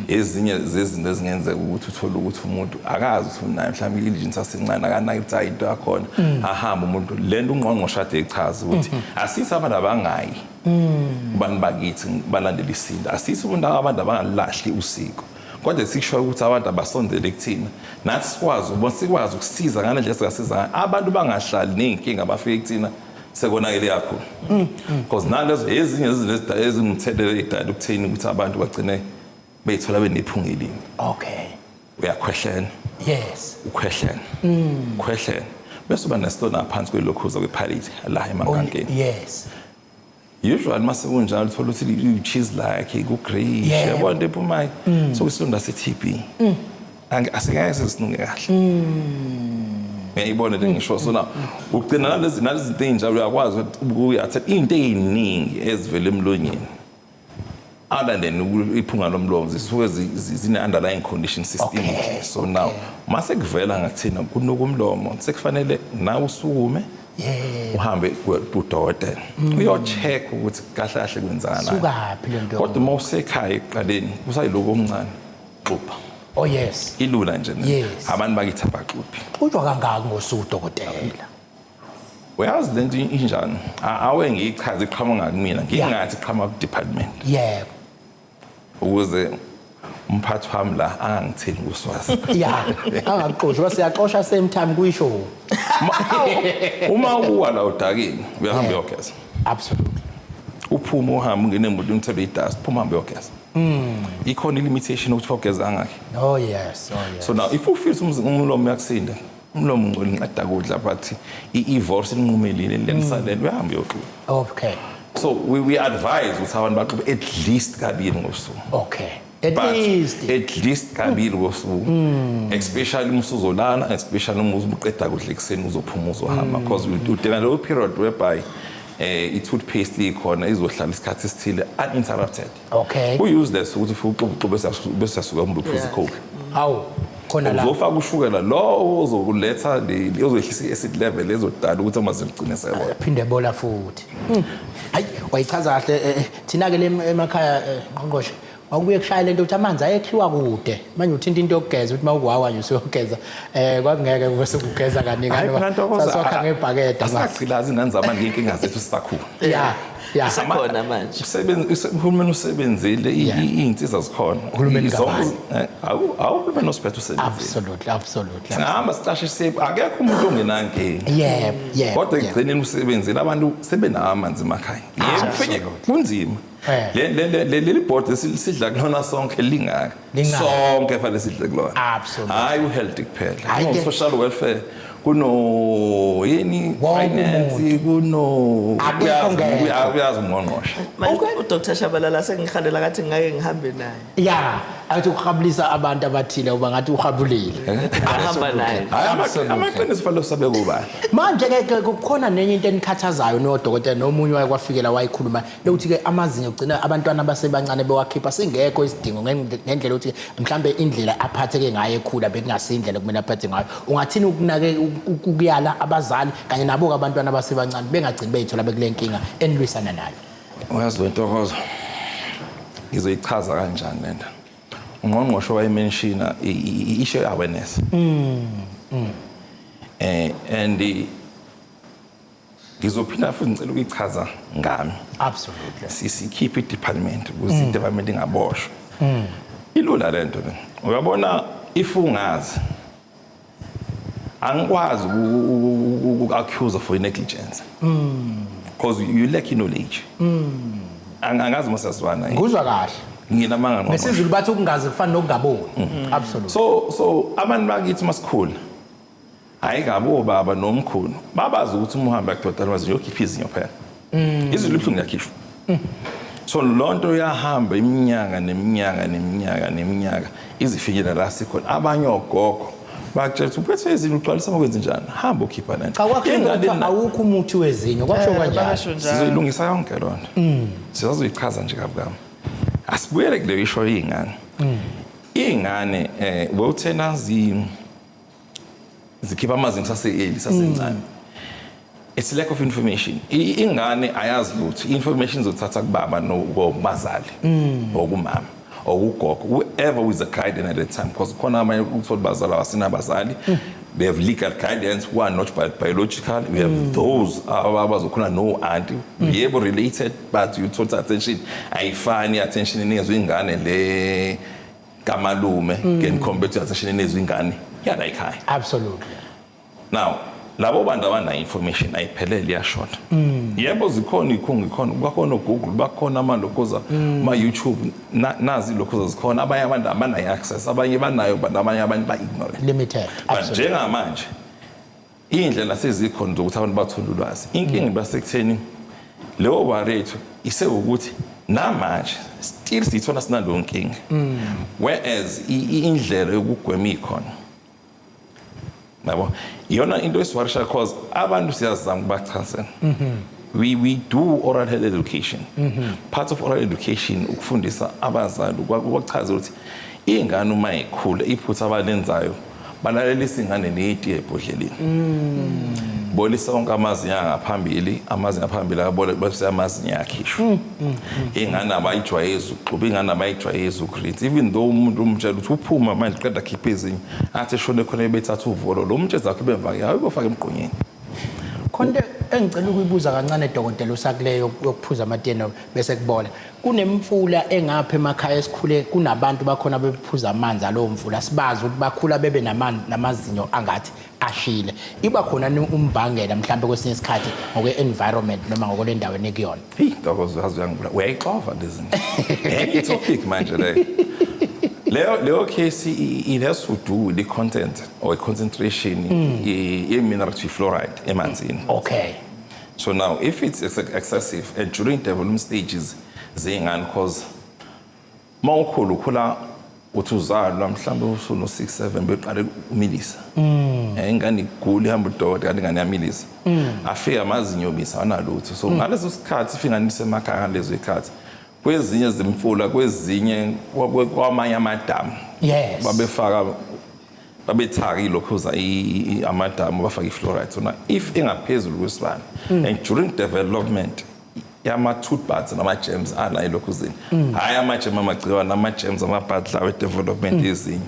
ezinye zezinto ezingenzeka ukuthi uthole ukuthi umuntu akazi ukuthi unayo mhlawumbe i-lesion sasencane, akanaki ukuthi hayi, into yakhona, ahambe umuntu lento. Ungqongqoshe ade echaza ukuthi asithi abantu abangayi kubantu bakithi balandela isintu, asithi umuntu abantu abangalahli usiko, kodwa sikusho ukuthi abantu abasondele kuthina, nathi sikwazi ubona, sikwazi ukusiza ngale ndlela singasiza ngayo. Abantu bangahlali ney'nkinga, bafike kuthina sekonakele kakhulu, because nalezo ezinye izinto ezingumthelela ey'dala ukutheni ukuthi abantu bagcine beyithola benephunga elibi. Uyakhwehlela, ukhwehlela, ukhwehlela, bese uba nesilonda ngaphansi kwelokhuza kwe-palate la emankankeni. Usually mase kunjalo uthola ukuthi i-cheese like ku-greyish, yabo, into ephumayo. So isilonda se-TB asingeke sesinuke kahle, uyayibona le ngisho. So now ugcina nalezi zinto ey'njalo, uyakwazi ukuyathatha iy'nto ey'ningi ezivela emlonyeni, other than iphunga lomlomo, zisuke zine-underlying condition systemically. So now mase kuvela ngakuthina kunuka umlomo, sekufanele nawe usukume, uhambe kudokotela, uyo-check ukuthi kahle kahle kwenzakalani. Sukaphi le nto? Kodwa uma usekhaya ekuqaleni kusayilokhu okuncane, xupha. Ilula nje. Abantu bakithi abaxuphi. Xutshwa kangaki ngosuku, dokotela? Uyazi lento injani? Awe ngiyichaze, iqhamuka ngakumina, ngingathi iqhamuka ku-department, ukuze umphathi wami la angangitheli ngoswazi. Ya, angakuxoshi, bese siyaxosha same time kuyisho. Uma uwa la udakini, uyahamba uyogeza. Uphume, uhambe, ungene emotweni, uthele i-dust, phuma, uhambe uyogeza. Ikhona i-limitation ukuthi ugeza kangaki. Oh yes. So now if ufisa umlomo uyakusinda, umlomo ungcole, ngiqeda kudla, but i-voice linqumelile lelisalele, uyahamba uyoxuba. So we advise ukuthi abantu baxube at least kabili ngosuku. Okay, at But least. At least kabili ngosuku, especially uma usuzolala, especially uma uqeda kudla ekuseni, uzophuma, uzohamba, because udinga leyo period whereby i-toothpaste ikhona, izohlala isikhathi esithile uninterrupted. Ku-useless ukuthi ufike uxube, uxube, bese uyasuka umbe uphuza iCoke. Hawu, khona la. Uzofaka ushukela lo ozokuletha ozoyehlisa i-acid level, ezodala ukuthi amazinyo agcine sebola. Phinde bola futhi. Hayi, wayichaza kahle. Thina ke le emakhaya, ngqongqoshe, wakubuye kushaya lento ukuthi amanzi ayekhiwa kude, manje uthinta into yokugeza, ukuthi mawuwawa nje usuyogeza, kwakungeke kube sekugeza kaningi. Hayi phela Ntokozo, Sasokha ngebhakede manje. Asingagqilazi ingane zabantu ngey'nkinga zethu sisakhula. Ya. Isekhona manje. Uhulumeni usebenzile, iy'nsiza zikhona. Uhulumeni kabanzi. Awu, uhulumeni osiphethe usebenzile. Absolutely. Singahamba sicashe siye, akekho umuntu ongenankinga. yebo yebo Kodwa ekugcineni usebenzile, abantu sebenawo amanzi emakhaya. Yebo, kufike kunzima. Leli board sidla kulona sonke lingaka. Lingaka. Sonke fanele sidle kulona. Absolutely. Hayi u-health kuphela. Hhayi ke. Social welfare. Kuno yini, Wonke finance, kuno Akekho ngekho. Uyazi ungqongqoshe. Manje uDr Shabalala sengihalela ngathi ngingake ngihambe naye. Ya, athi ukuhabulisa abantu abathile, uba ngathi uhabulile. Ahamba naye. Hayi, amaqiniso fanele sabe kubani. Manje ke kukhona nenye into enikhathazayo nodokotela, nomunye waye kwafikela wayikhuluma lokuthi ke amazinyo kugcina abantwana abasebancane bewakhipha singekho isidingo, ngendlela ukuthi mhlambe indlela aphatheke ngayo ekhula bekungasindlela kumele aphathe ngayo. Ungathini ukunake ukuyala abazali kanye nabo abantwana abasebancane bengagcini beyithola bekule nkinga enilwisana nayo? Uyazi wentokozo, ngizoyichaza kanjani lento? Ungqongqoshe wayemenshina i-issue awareness, and ngizophinda futhi ngicela ukuyichaza ngami. Sikhiphe i-department ukuze i-department ingaboshwa. Ilula lento le, uyabona, if ungazi, angikwazi uku-accuse for negligence because you lack knowledge. Angazi uma siyazwana. Nguzwa kahle. Nginamanga, ngqongqoshe. NgesiZulu bathi ukungazi kufana nokungaboni. Absolutely. So abantu bakithi masikhula, hayi kabi, obaba nomkhulu babazi ukuthi uma uhamba kudokotela amazinyo uyokhipha izinyo phela, izinyo libuhlungu, liyakhishwa. So lonto yahamba iminyaka neminyaka neminyaka neminyaka, izifikela la sikhona. Abanye ogogo bakutshela ukuthi uphethe izinyo, ugcwalisa makwenze njani, hamba ukhipha lento. Cha, kwakho Ingane kuthiwa awukho umuthi wezinyo, kwasho kanjalo. Basho njalo. Sizoyilungisa yonke lonto, sizazoyichaza nje kabi kabi. Asibuyele kuleyo isho iy'ngane. Iy'ngane bewuthena zikhipha amazinyo sase-early, sasencane. It's lack of information. Ingane ayazi lutho. I-information izothatha kubaba nokubazali, okumama, okugogo, whoever is a guardian at that time, because khona abanye uthola bazali abasenabazali, they have legal guidance who are not biological. We have those abazokhona no auntie, yebo, related, but you total attention ayifani. Attention inikezwe ingane le kamalume can compare to attention inikezwe ingane yala ekhaya. Now labo bantu abanayo information ayiphelele, iyashoda. Yebo, zikhona ikhungo, ikhona, bakhona oGoogle, bakhona amalokhuza, ma-YouTube, nazi ilokhuza zikhona. Abanye abantu abanayo access, abanye banayo, but abanye abantu ba-ignorant. Limited. But njengamanje iy'ndlela sezikhona zokuthi abantu bathole ulwazi. Inkinga basekutheni leyo worry yethu isewukuthi namanje still siyithola sinaleyo nkinga, whereas indlela yokugwema ikhona, yabo. Iyona into esiwarisha, cause abantu siyazama ukubachazela. We do oral health education. Part of oral education ukufundisa abazali, ukubachaza ukuthi ingane uma ikhula, iphutha abalenzayo, balalelisa ingane netiye ebhodleleni, bolisa wonke amazinyo angaphambili, amazinyo aphambili abole, bese amazinyo ayakhishwa. Ingane abayijwayezi ukuxuba, ingane abayijwayezi ukurinsa. Even though umuntu umtshela ukuthi uphuma manje, qeda khipha izinyo, athi eshone khona bethatha uvolo lo mtshezi wakhe bemva, hayi, bofaka emgqonyeni. Khona into engicela ukuyibuza kancane, dokotela, usakuleyo yokuphuza amatiye bese kubola. Kunemfula engapha emakhaya esikhule kunabantu bakhona bephuza amanzi alowo mfula, sibazi ukuthi bakhula bebe namazinyo angathi ashile. Iba khona ni umbangela mhlawumbe kwesinye isikhathi ngokwe-environment noma ngokole ndawo enikuyona? Hey, Ntokozo, yazi uyangibula, uyayixova lezi zinto. Enye topic manje leyo. Leyo case it has to do with the content or concentration ye-mineral to fluoride emanzini. So now if it's excessive and during development stages zey'ngane, cause uma ukhula, ukhula uthi uzalwa mhlawumbe usuno 6 7, beqale umilisa. Ingane igula, ihamba udokotela, kanti ingane iyamilisa, afike amazinyo obisa, awunalutho. So ngaleso sikhathi ifika nisemakhaya, ngalezo zikhathi kwezinye zimfula, kwezinye kwamanye amadamu, babefaka, babethaka ilokhuza amadamu, bafaka i-fluoride. So now if ingaphezulu kwesibani and during development yama-tooth buds nama-germs ala elokhuzini, hhayi ama-germ amagciwane, ama-germs, ama-buds lawo e-development yezinyo,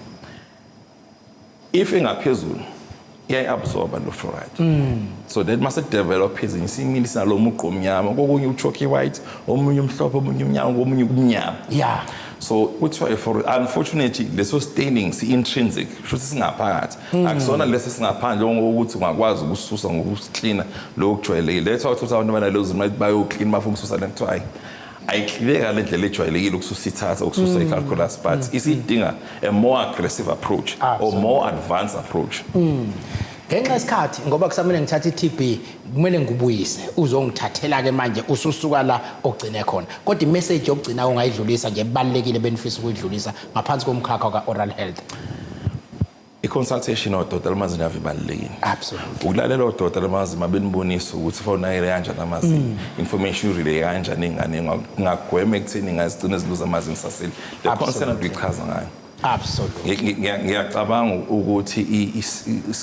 if ingaphezulu iyayi-absorba lo fluoride. So that mase develop izinyo, isimile sinalo mugqa omnyama, kokunye u-chalky white, omunye umhlophe, omunye umnyama, komunye kumnyama. So kuthiwa i-fluoride, unfortunately leso staining si-intrinsic, shuthi singaphakathi, akusona leso singaphandle ukuthi ungakwazi ukususa ngokusiklina lokhu kujwayelekile. Letho ukuthi abantu abanalezo zinto bayoklina, bafuna ukususa le, kuthiwa hayi, ayiklineki ngale ndlela ejwayelekile ukususa ithatha, ukususa i-calculus, but isidinga a more aggressive approach or more advanced approach. Ngenxa yesikhathi, ngoba kusamele ngithathe i-TB, kumele ngikubuyise uzongithathela ke manje ususuka la ogcine khona. Kodwa i-message yokugcina ongayidlulisa nje ebalulekile benifisa ukuyidlulisa ngaphansi komkhakha ka-oral health? I-consultation odokotela bamazinyo ave ibalulekile. Ukulalela odokotela bamazinyo mabenibonisa ukuthi fanele kanjani amazinyo, information relay kanjani ingane, ngagwema ekutheni ingazigcina ziluza amazinyo sasele. Le concern uyichaza ngayo. Ngiyacabanga ukuthi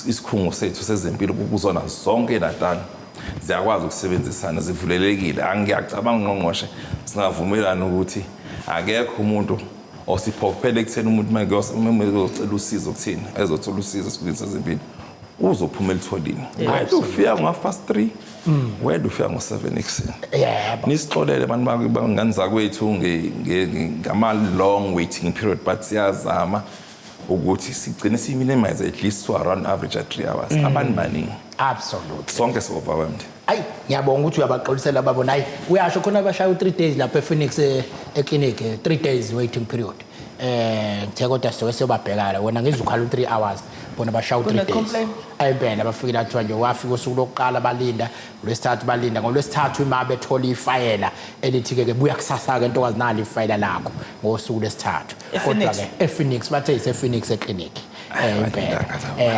isikhungo sethu sezempilo kuzona zonke eNatal ziyakwazi ukusebenzisana, zivulelekile. Angiyacabanga ngqongqoshe singavumelana ukuthi akekho umuntu osiphokophele ekutheni umuntu uma ezocela usizo kuthina, ezothola usizo esikhungweni sezempilo, uzophuma elitholile. Whether ufika ngo-3:30, whether ufika ngo-7 ekuseni. Nisixolele bantu bangani zakwethu ngama-long waiting period, but siyazama ukuthi sigcine siyi-minimize at least to around average at 3 hours. Abantu baningi. Sonke si-overwhelmed. Ayi, ngiyabonga ukuthi uyabaxolisela babona. Hayi, uyasho khona abashaya u-3 days lapha ePhoenix eclinic, 3 days waiting period. Ngithe kodwa sizoke siyobabhekana wena, ngizukhala u-3 hours, bona bashaya u-3 days. Kune-complaint? Ayi impela, bafikile, kuthiwa nje wafika usuku lokuqala balinda, lwesithathu balinda, ngolwesithathu ima bethola ifayela elithi-ke ke buya kusasa-ke ntokazi, nali ifayela lakho ngosuku lwesithathu. E-Phoenix? Kodwa-ke e-Phoenix, bathe ise-Phoenix eclinic. Impela.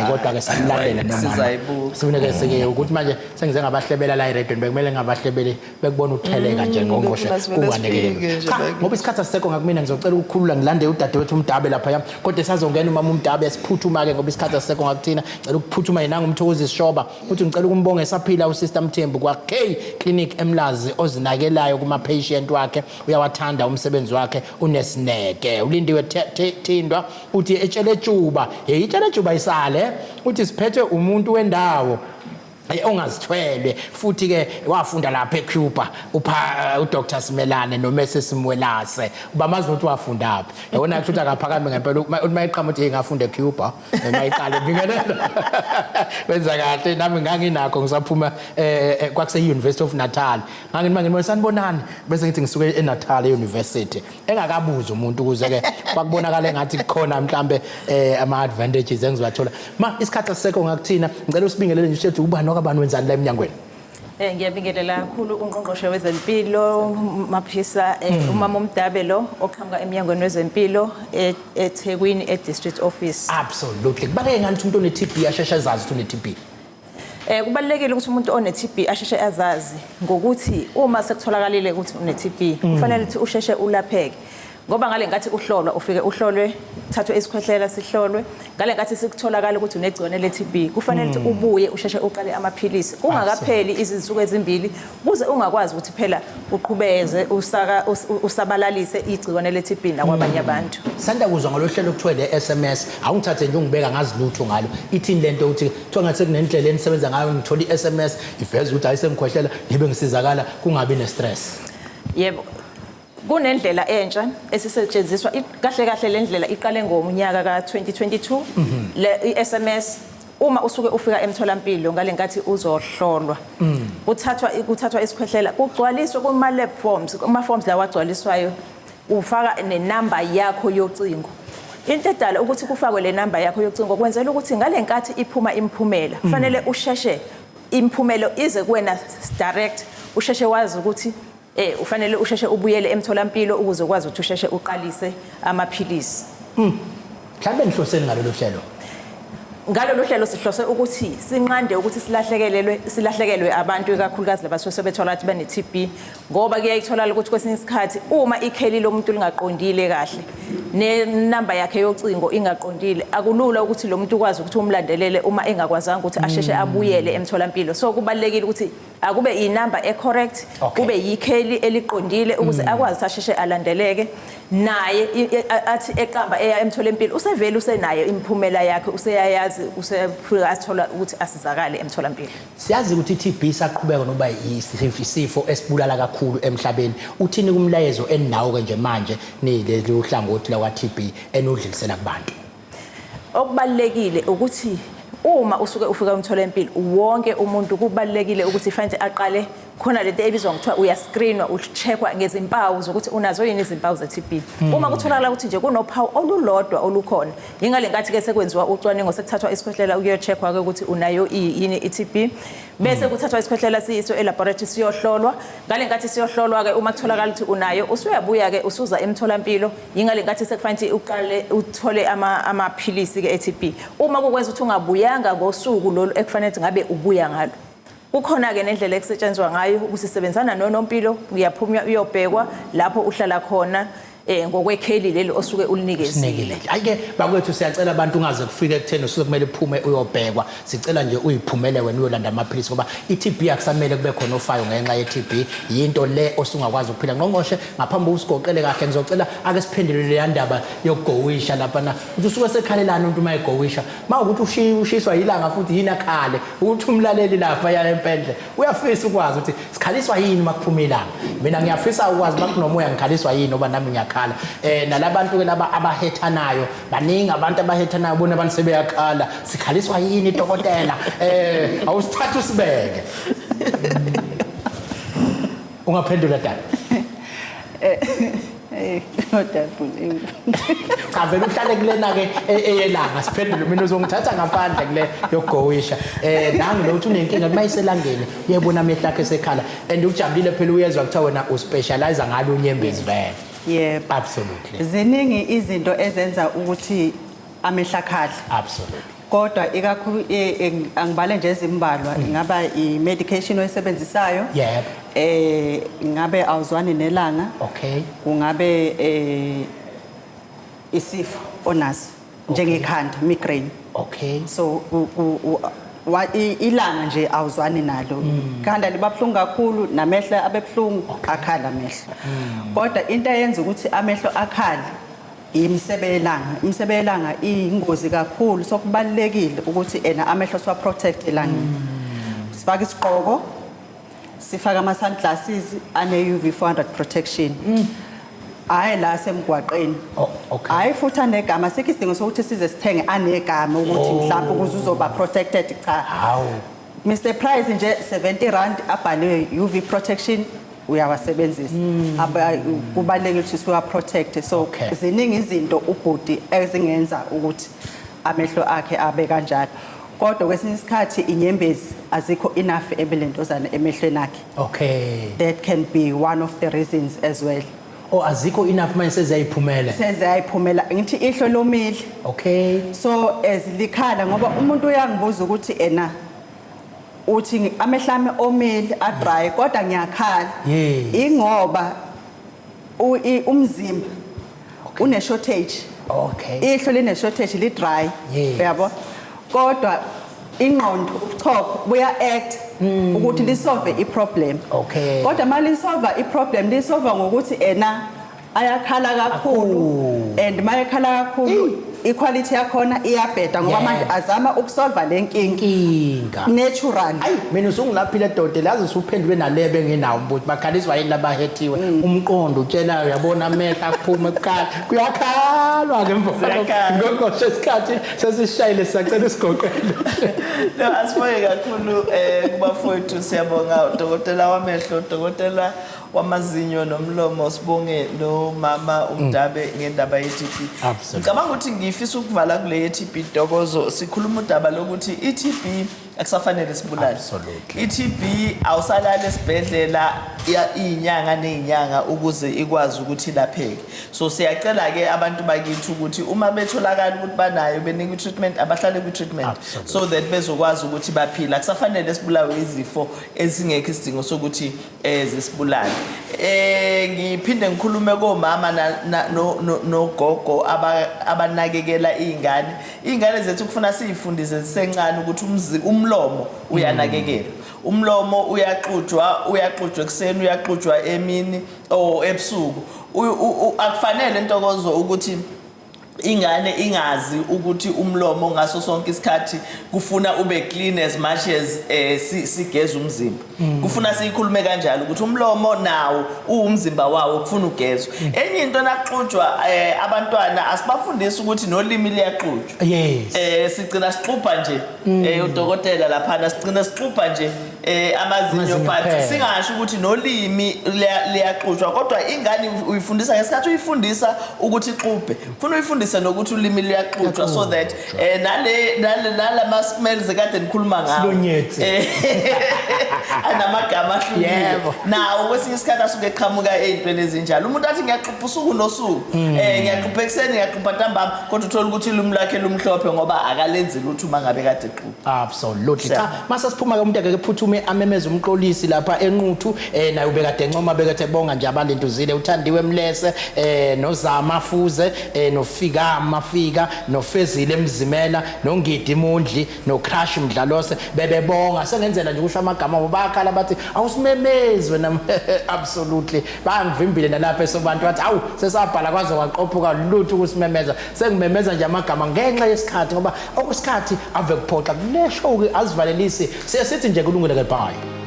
Kodwa ke samlandela nomama. Sizayibuka. Sifuneke sike ukuthi manje sengize ngabahlebela la eredweni, bekumele ngabahlebele bekubona ukutheleka nje ngqongqoshe Bese kunganekelelo. sifike nje Cha, ngoba isikhathi asisekho ngakumina, ngizocela ukukhulula ngilande udadewethu uMdabe lapha. Kodwa esazongena umama uMdabe, siphuthuma ke ngoba isikhathi asisekho ngakuthina. Ngicela ukuphuthuma yena ngumthokozi Sishoba uthi ngicela ukumbonga esaphila uSister Mthembu kwa K Clinic eMlazi, ozinakelayo kuma patient wakhe, uyawathanda umsebenzi wakhe, unesineke. Ulindiwe Thindwa uthi etshele hey, itshele isale, uthi siphethe umuntu wendawo ongazithwele, futhi ke wafunda lapha eCuba upha uDr Simelane noMrs Mwelase, ubamazi ukuthi wafunda phi, yabona ukuthi akaphakame ngempela uma eqhamuka uthi, "Hey, ngafunda eCuba," noma iqale bingelela wenza kahle. Nami nganginakho ngisaphuma kwakuse University of Natal, ngangithi manje sanibonani, bese ngithi ngisuke eNatal eUniversity, engakabuzi umuntu, ukuze ke kwakubonakala engathi kukhona mhlambe ama advantages engizobathola. Ma isikhathi asisekho ngakuthina, ngicela usibingelele nje, ushethu ubani wakabani, wenzani la eminyangweni? Ngiyabingelela kakhulu ungqongqoshe wezempilo Maphisa, umama uMdabe lo oqhamuka eminyangweni wezempilo eThekwini e-District Office. Absolutely. Kubaluleke ngani ukuthi umuntu one-TB asheshe azazi ukuthi une-TB? Kubalulekile ukuthi umuntu one-TB asheshe azazi ngokuthi uma sekutholakalile ukuthi une-TB, kufanele ukuthi usheshe ulapheke. Ngoba ngale nkathi uhlolwa, ufike uhlolwe, uthathwe isikhwehlela sihlolwe, ngale nkathi sikutholakala ukuthi unegciwane le-TB, kufanele ukuthi ubuye usheshe uqale amaphilisi kungakapheli izinsuku ezimbili, ukuze ungakwazi ukuthi phela uqhubeze usaka usabalalise igciwane le-TB nakwabanye abantu. Sanda kuzwa ngalo hlelo kuthiwa le SMS, awungithathe nje ungibeka ngazi lutho ngalo. Ithini lento ukuthi kuthiwa ngathi sekunendlela enisebenza ngayo, ngithola i-SMS iveza ukuthi ayisengikhwehlela, ngibe ngisizakala kungabi ne-stress? Yebo. Kunendlela entsha esisetshenziswa kahle kahle le ndlela iqale ngomnyaka ka-2022, le i-SMS. Uma usuke ufika emtholampilo ngale nkathi uzohlolwa, kuthathwa isikhwehlela, kugcwaliswe kuma lab forms, kuma forms lawa agcwaliswayo, ufaka nenamba yakho yocingo. Into edala ukuthi kufakwe le namba yakho yocingo kwenzela ukuthi ngale nkathi iphuma imiphumela, kufanele usheshe imiphumelo ize kuwena direct, usheshe wazi ukuthi ufanele usheshe ubuyele emtholampilo ukuze ukwazi ukuthi usheshe uqalise amaphilisi. Mhlawumbe nihloseni ngalolu hlelo? Ngalolu hlelo sihlose ukuthi sinqande ukuthi silahlekelwe abantu, ikakhulukazi labasuke sebethola ukuthi bane-TB, ngoba kuyayitholakala ukuthi kwesinye isikhathi uma ikheli lomuntu lingaqondile kahle nenamba yakhe yocingo ingaqondile, akulula ukuthi lo muntu ukwazi ukuthi umlandelele uma engakwazanga ukuthi asheshe abuyele emtholampilo. So kubalulekile ukuthi akube inamba e-correct, kube yikheli eliqondile, ukuze akwazi ukuthi asheshe alandeleke naye athi eqamba eya emtholampilo usevele usenayo imiphumela yakhe, useyayazi, usefika athola ukuthi asizakale emtholampilo. Siyazi ukuthi i-TB isaqhubeka nokuba isifo esibulala kakhulu emhlabeni. Uthini kumlayezo eninawo ke nje manje nileli uhlangothi lakwa TB enudlulisela kubantu? Okubalulekile ukuthi uma usuke ufika emtholampilo, wonke umuntu kubalulekile ukuthi fanele aqale Khona lento ebizwa ngokuthiwa uyascreenwa, ucheckwa ngezimpawu zokuthi unazo yini izimpawu ze-TB. Uma kutholakala ukuthi nje kunophawu olulodwa olukhona, yingale nkathi-ke sekwenziwa ucwaningo, sekuthathwa isikhwehlela ukuyocheckwa-ke ukuthi unayo yini i-TB, bese kuthathwa isikhwehlela siyiswe elaboratory siyohlolwa. Ngale nkathi siyohlolwa-ke, uma kutholakala ukuthi unayo, usuyabuya-ke usuza emtholampilo. Yingale nkathi sekufanele ukuthi uqale uthole amaphilisi-ke e-TB. Uma kukwenza ukuthi ungabuyanga ngosuku lolu ekufanele ukuthi ngabe ubuya ngalo, kukhona-ke nendlela ekusetshenziswa ngayo ukuthi sisebenzisana nonompilo, uyaphuma uyobhekwa lapho uhlala khona ngokwekheli leli osuke ulinikezile. Sinikile. Hayi-ke bakwethu, siyacela abantu ungaze kufike ekutheni usuke kumele uphume uyobhekwa. Sicela nje uyiphumele wena uyolanda amaphilisi, ngoba i-TB akusamele kube khona ofayo ngenxa ye-TB. Yinto le osungakwazi ukuphila. Ngqongqoshe, ngaphambi usigoqele kahle, ngizocela ake siphendule leya ndaba yokugowisha laphana, ukuthi usuke sekhalelana umuntu uma egowisha, uma ukuthi ushiswa yilanga futhi yini akhale, ukuthi umlaleli lapha ya empendle uyafisa ukwazi ukuthi sikhaliswa yini uma kuphuma ilanga. Mina ngiyafisa ukwazi uma kunomoya ngikhaliswa yini, ngoba nami ngiyakhala. Nalabantu ke laba abahethanayo, baningi abantu abahethanayo, bona abantu sebeyakhala, sikhaliswa yini dokotela? Awusithatha usibeke, ungaphendula dala. Kodwa bhuti. Cha, vele uhlale kulena-ke eyelanga, siphendule. Mina uzongithatha ngaphandle kule yokugowisha. Nangi lo uthi unenkinga uma iselangeni uyebona amehlo akhe esekhala, and ujabulile phela, uyezwa kuthiwa wena uspecialize ngalo unyembezi vele. Yebo. Absolutely. Ziningi izinto ezenza ukuthi amehlo akhale. Kodwa ikakhulu angibale nje ezimbalwa, ingaba i-medication oyisebenzisayo. Ingabe awuzwani nelanga. Kungabe isifo onaso njengekhanda, migraine. So ilanga nje awuzwani nalo. Ikhanda liba buhlungu kakhulu, namehlo abe buhlungu, akhala amehlo. Kodwa into eyenza ukuthi amehlo akhale imisebe yelanga. Imisebe yelanga iyingozi kakhulu, so kubalulekile ukuthi ena amehlo siwa protect elangeni. Sifake isigqoko, sifake ama sunglasses ane UV 400 protection. Hayi la semgwaqeni. Oh, okay. Hayi futhi anegama, sikho isidingo sokuthi size sithenge anegama ukuthi mhlawumbe ukuze uzoba protected, cha. Hawu. Mr Price nje R70 abhaliwe UV protection, uyawasebenzisa. Kubalulekile ukuthi siwa protect, so ziningi izinto ubhuti ezingenza ukuthi amehlo akhe abe kanjalo. Kodwa kwesinye isikhathi inyembezi azikho enough ebelentozana emehlweni akhe. That can be one of the reasons as well. Oh, azikho enough manje, seziyayiphumela. Seziyayiphumela, ngithi ihlo lomile. So as likhala, ngoba umuntu uyangibuza ukuthi ena uthi amehlo ami omile, adry, kodwa ngiyakhala. Ingoba umzimba une shortage. Ihlo line shortage, li dry. Uyabo? Kodwa ingqondo, ubuchopho buya act ukuthi lisolve iproblem. Kodwa malisolve iproblem, lisolve ngokuthi ena ayakhala kakhulu, and mayekhala kakhulu iquality yakhona iyabheda, ngoba manje azama ukusolve le nkinga Inkinga. naturally. Ayi, mina usungulaphile dode, lazi usuphendule nalebe enginawo umbuzo, bakhaliswa yini labahethiwe? Umqondo utshelayo, uyabona amehlo aphuma ekuqala, kuyakhalwa ke mfana. Ziyakhala. Ngokoshe isikhathi sesishayile, sisacela usigoqele. No, asibonge kakhulu kubafowethu, siyabonga udokotela wamehlo, udokotela wamazinyo nomlomo, sibonge nomama uMdabe ngendaba ye-TB. Ngicabanga ukuthi ngifisa ukuvala kule ye-TB, Ntokozo. Sikhuluma udaba lokuthi i-TB akusafanele sibulale. I-TB awusalali esibhedlela iy'nyanga ney'nyanga ukuze ikwazi ukuthi ilapheke. So siyacela-ke abantu bakithi ukuthi uma betholakala ukuthi banayo, benikwe i-treatment, abahlale kwi-treatment so that bezokwazi ukuthi baphile. Akusafanele sibulawe izifo ezingekho isidingo sokuthi zisibulale. Ngiphinde ngikhulume komama nogogo abanakekela iy'ngane. Iy'ngane zethu kufuna siy'fundise zisencane ukuthi umlomo uyanakekelwa. Umlomo uyaxutshwa, uyaxutshwa ekuseni, uyaxutshwa emini or ebusuku. Akufanele, Ntokozo, ukuthi ingane ingazi ukuthi umlomo ngaso sonke isikhathi kufuna ube clean as much as sigeza umzimba. Kufuna siyikhulume kanjalo ukuthi umlomo nawo uwumzimba wawo, kufuna ugezwe. Enye into, naxutshwa abantwana, asibafundisi ukuthi nolimi liyaxutshwa. Sigcina sixubha nje, udokotela laphana, sigcina sixubha nje. amazinyo, Amazinyo but kuphela. singasho ukuthi nolimi liyaxutshwa, kodwa ingane uyifundisa ngesikhathi uyifundisa ukuthi ixubhe, funa uyifundise nokuthi ulimi luyaxutshwa, so that nale nalama smells kade nikhuluma ngawo, Silonyetsi. Anamagama ahlukile, nawo kwesinye isikhathi asuke eqhamuka ey'ntweni ezinjalo. Umuntu athi, "Ngiyaxubha usuku nosuku, ngiyaxubha ekuseni, ngiyaxubha ntambama," kodwa uthole ukuthi ulimi lwakhe lumhlophe ngoba akalenzi lutho uma ngabe kade exubha. Absolutely. Cha, mase siphuma ke, umuntu akeke phuthume amemeze umxolisi lapha eNquthu, naye ubekade encoma, bekethe bonga nje abalentuzile, uthandiwe Mlese, noZama Fuze, noFika Mafika, noFezile Mzimela, noNgidi Mundli, noCrash Mdlalose, bebebonga. Sengenzela nje ukusho amagama abo, bakhala bathi, "Awusimemezi wena." Absolutely, bangivimbile nalapha esobantu, bathi, "Awu, sesabhala kwaze kwaqophuka, lutho ukusimemeza." Sengimemeza nje amagama ngenxa yesikhathi, ngoba okwesikhathi ave kuphoxa kule show ke, azivalelisi, siye sithi nje kulungile ke, bye.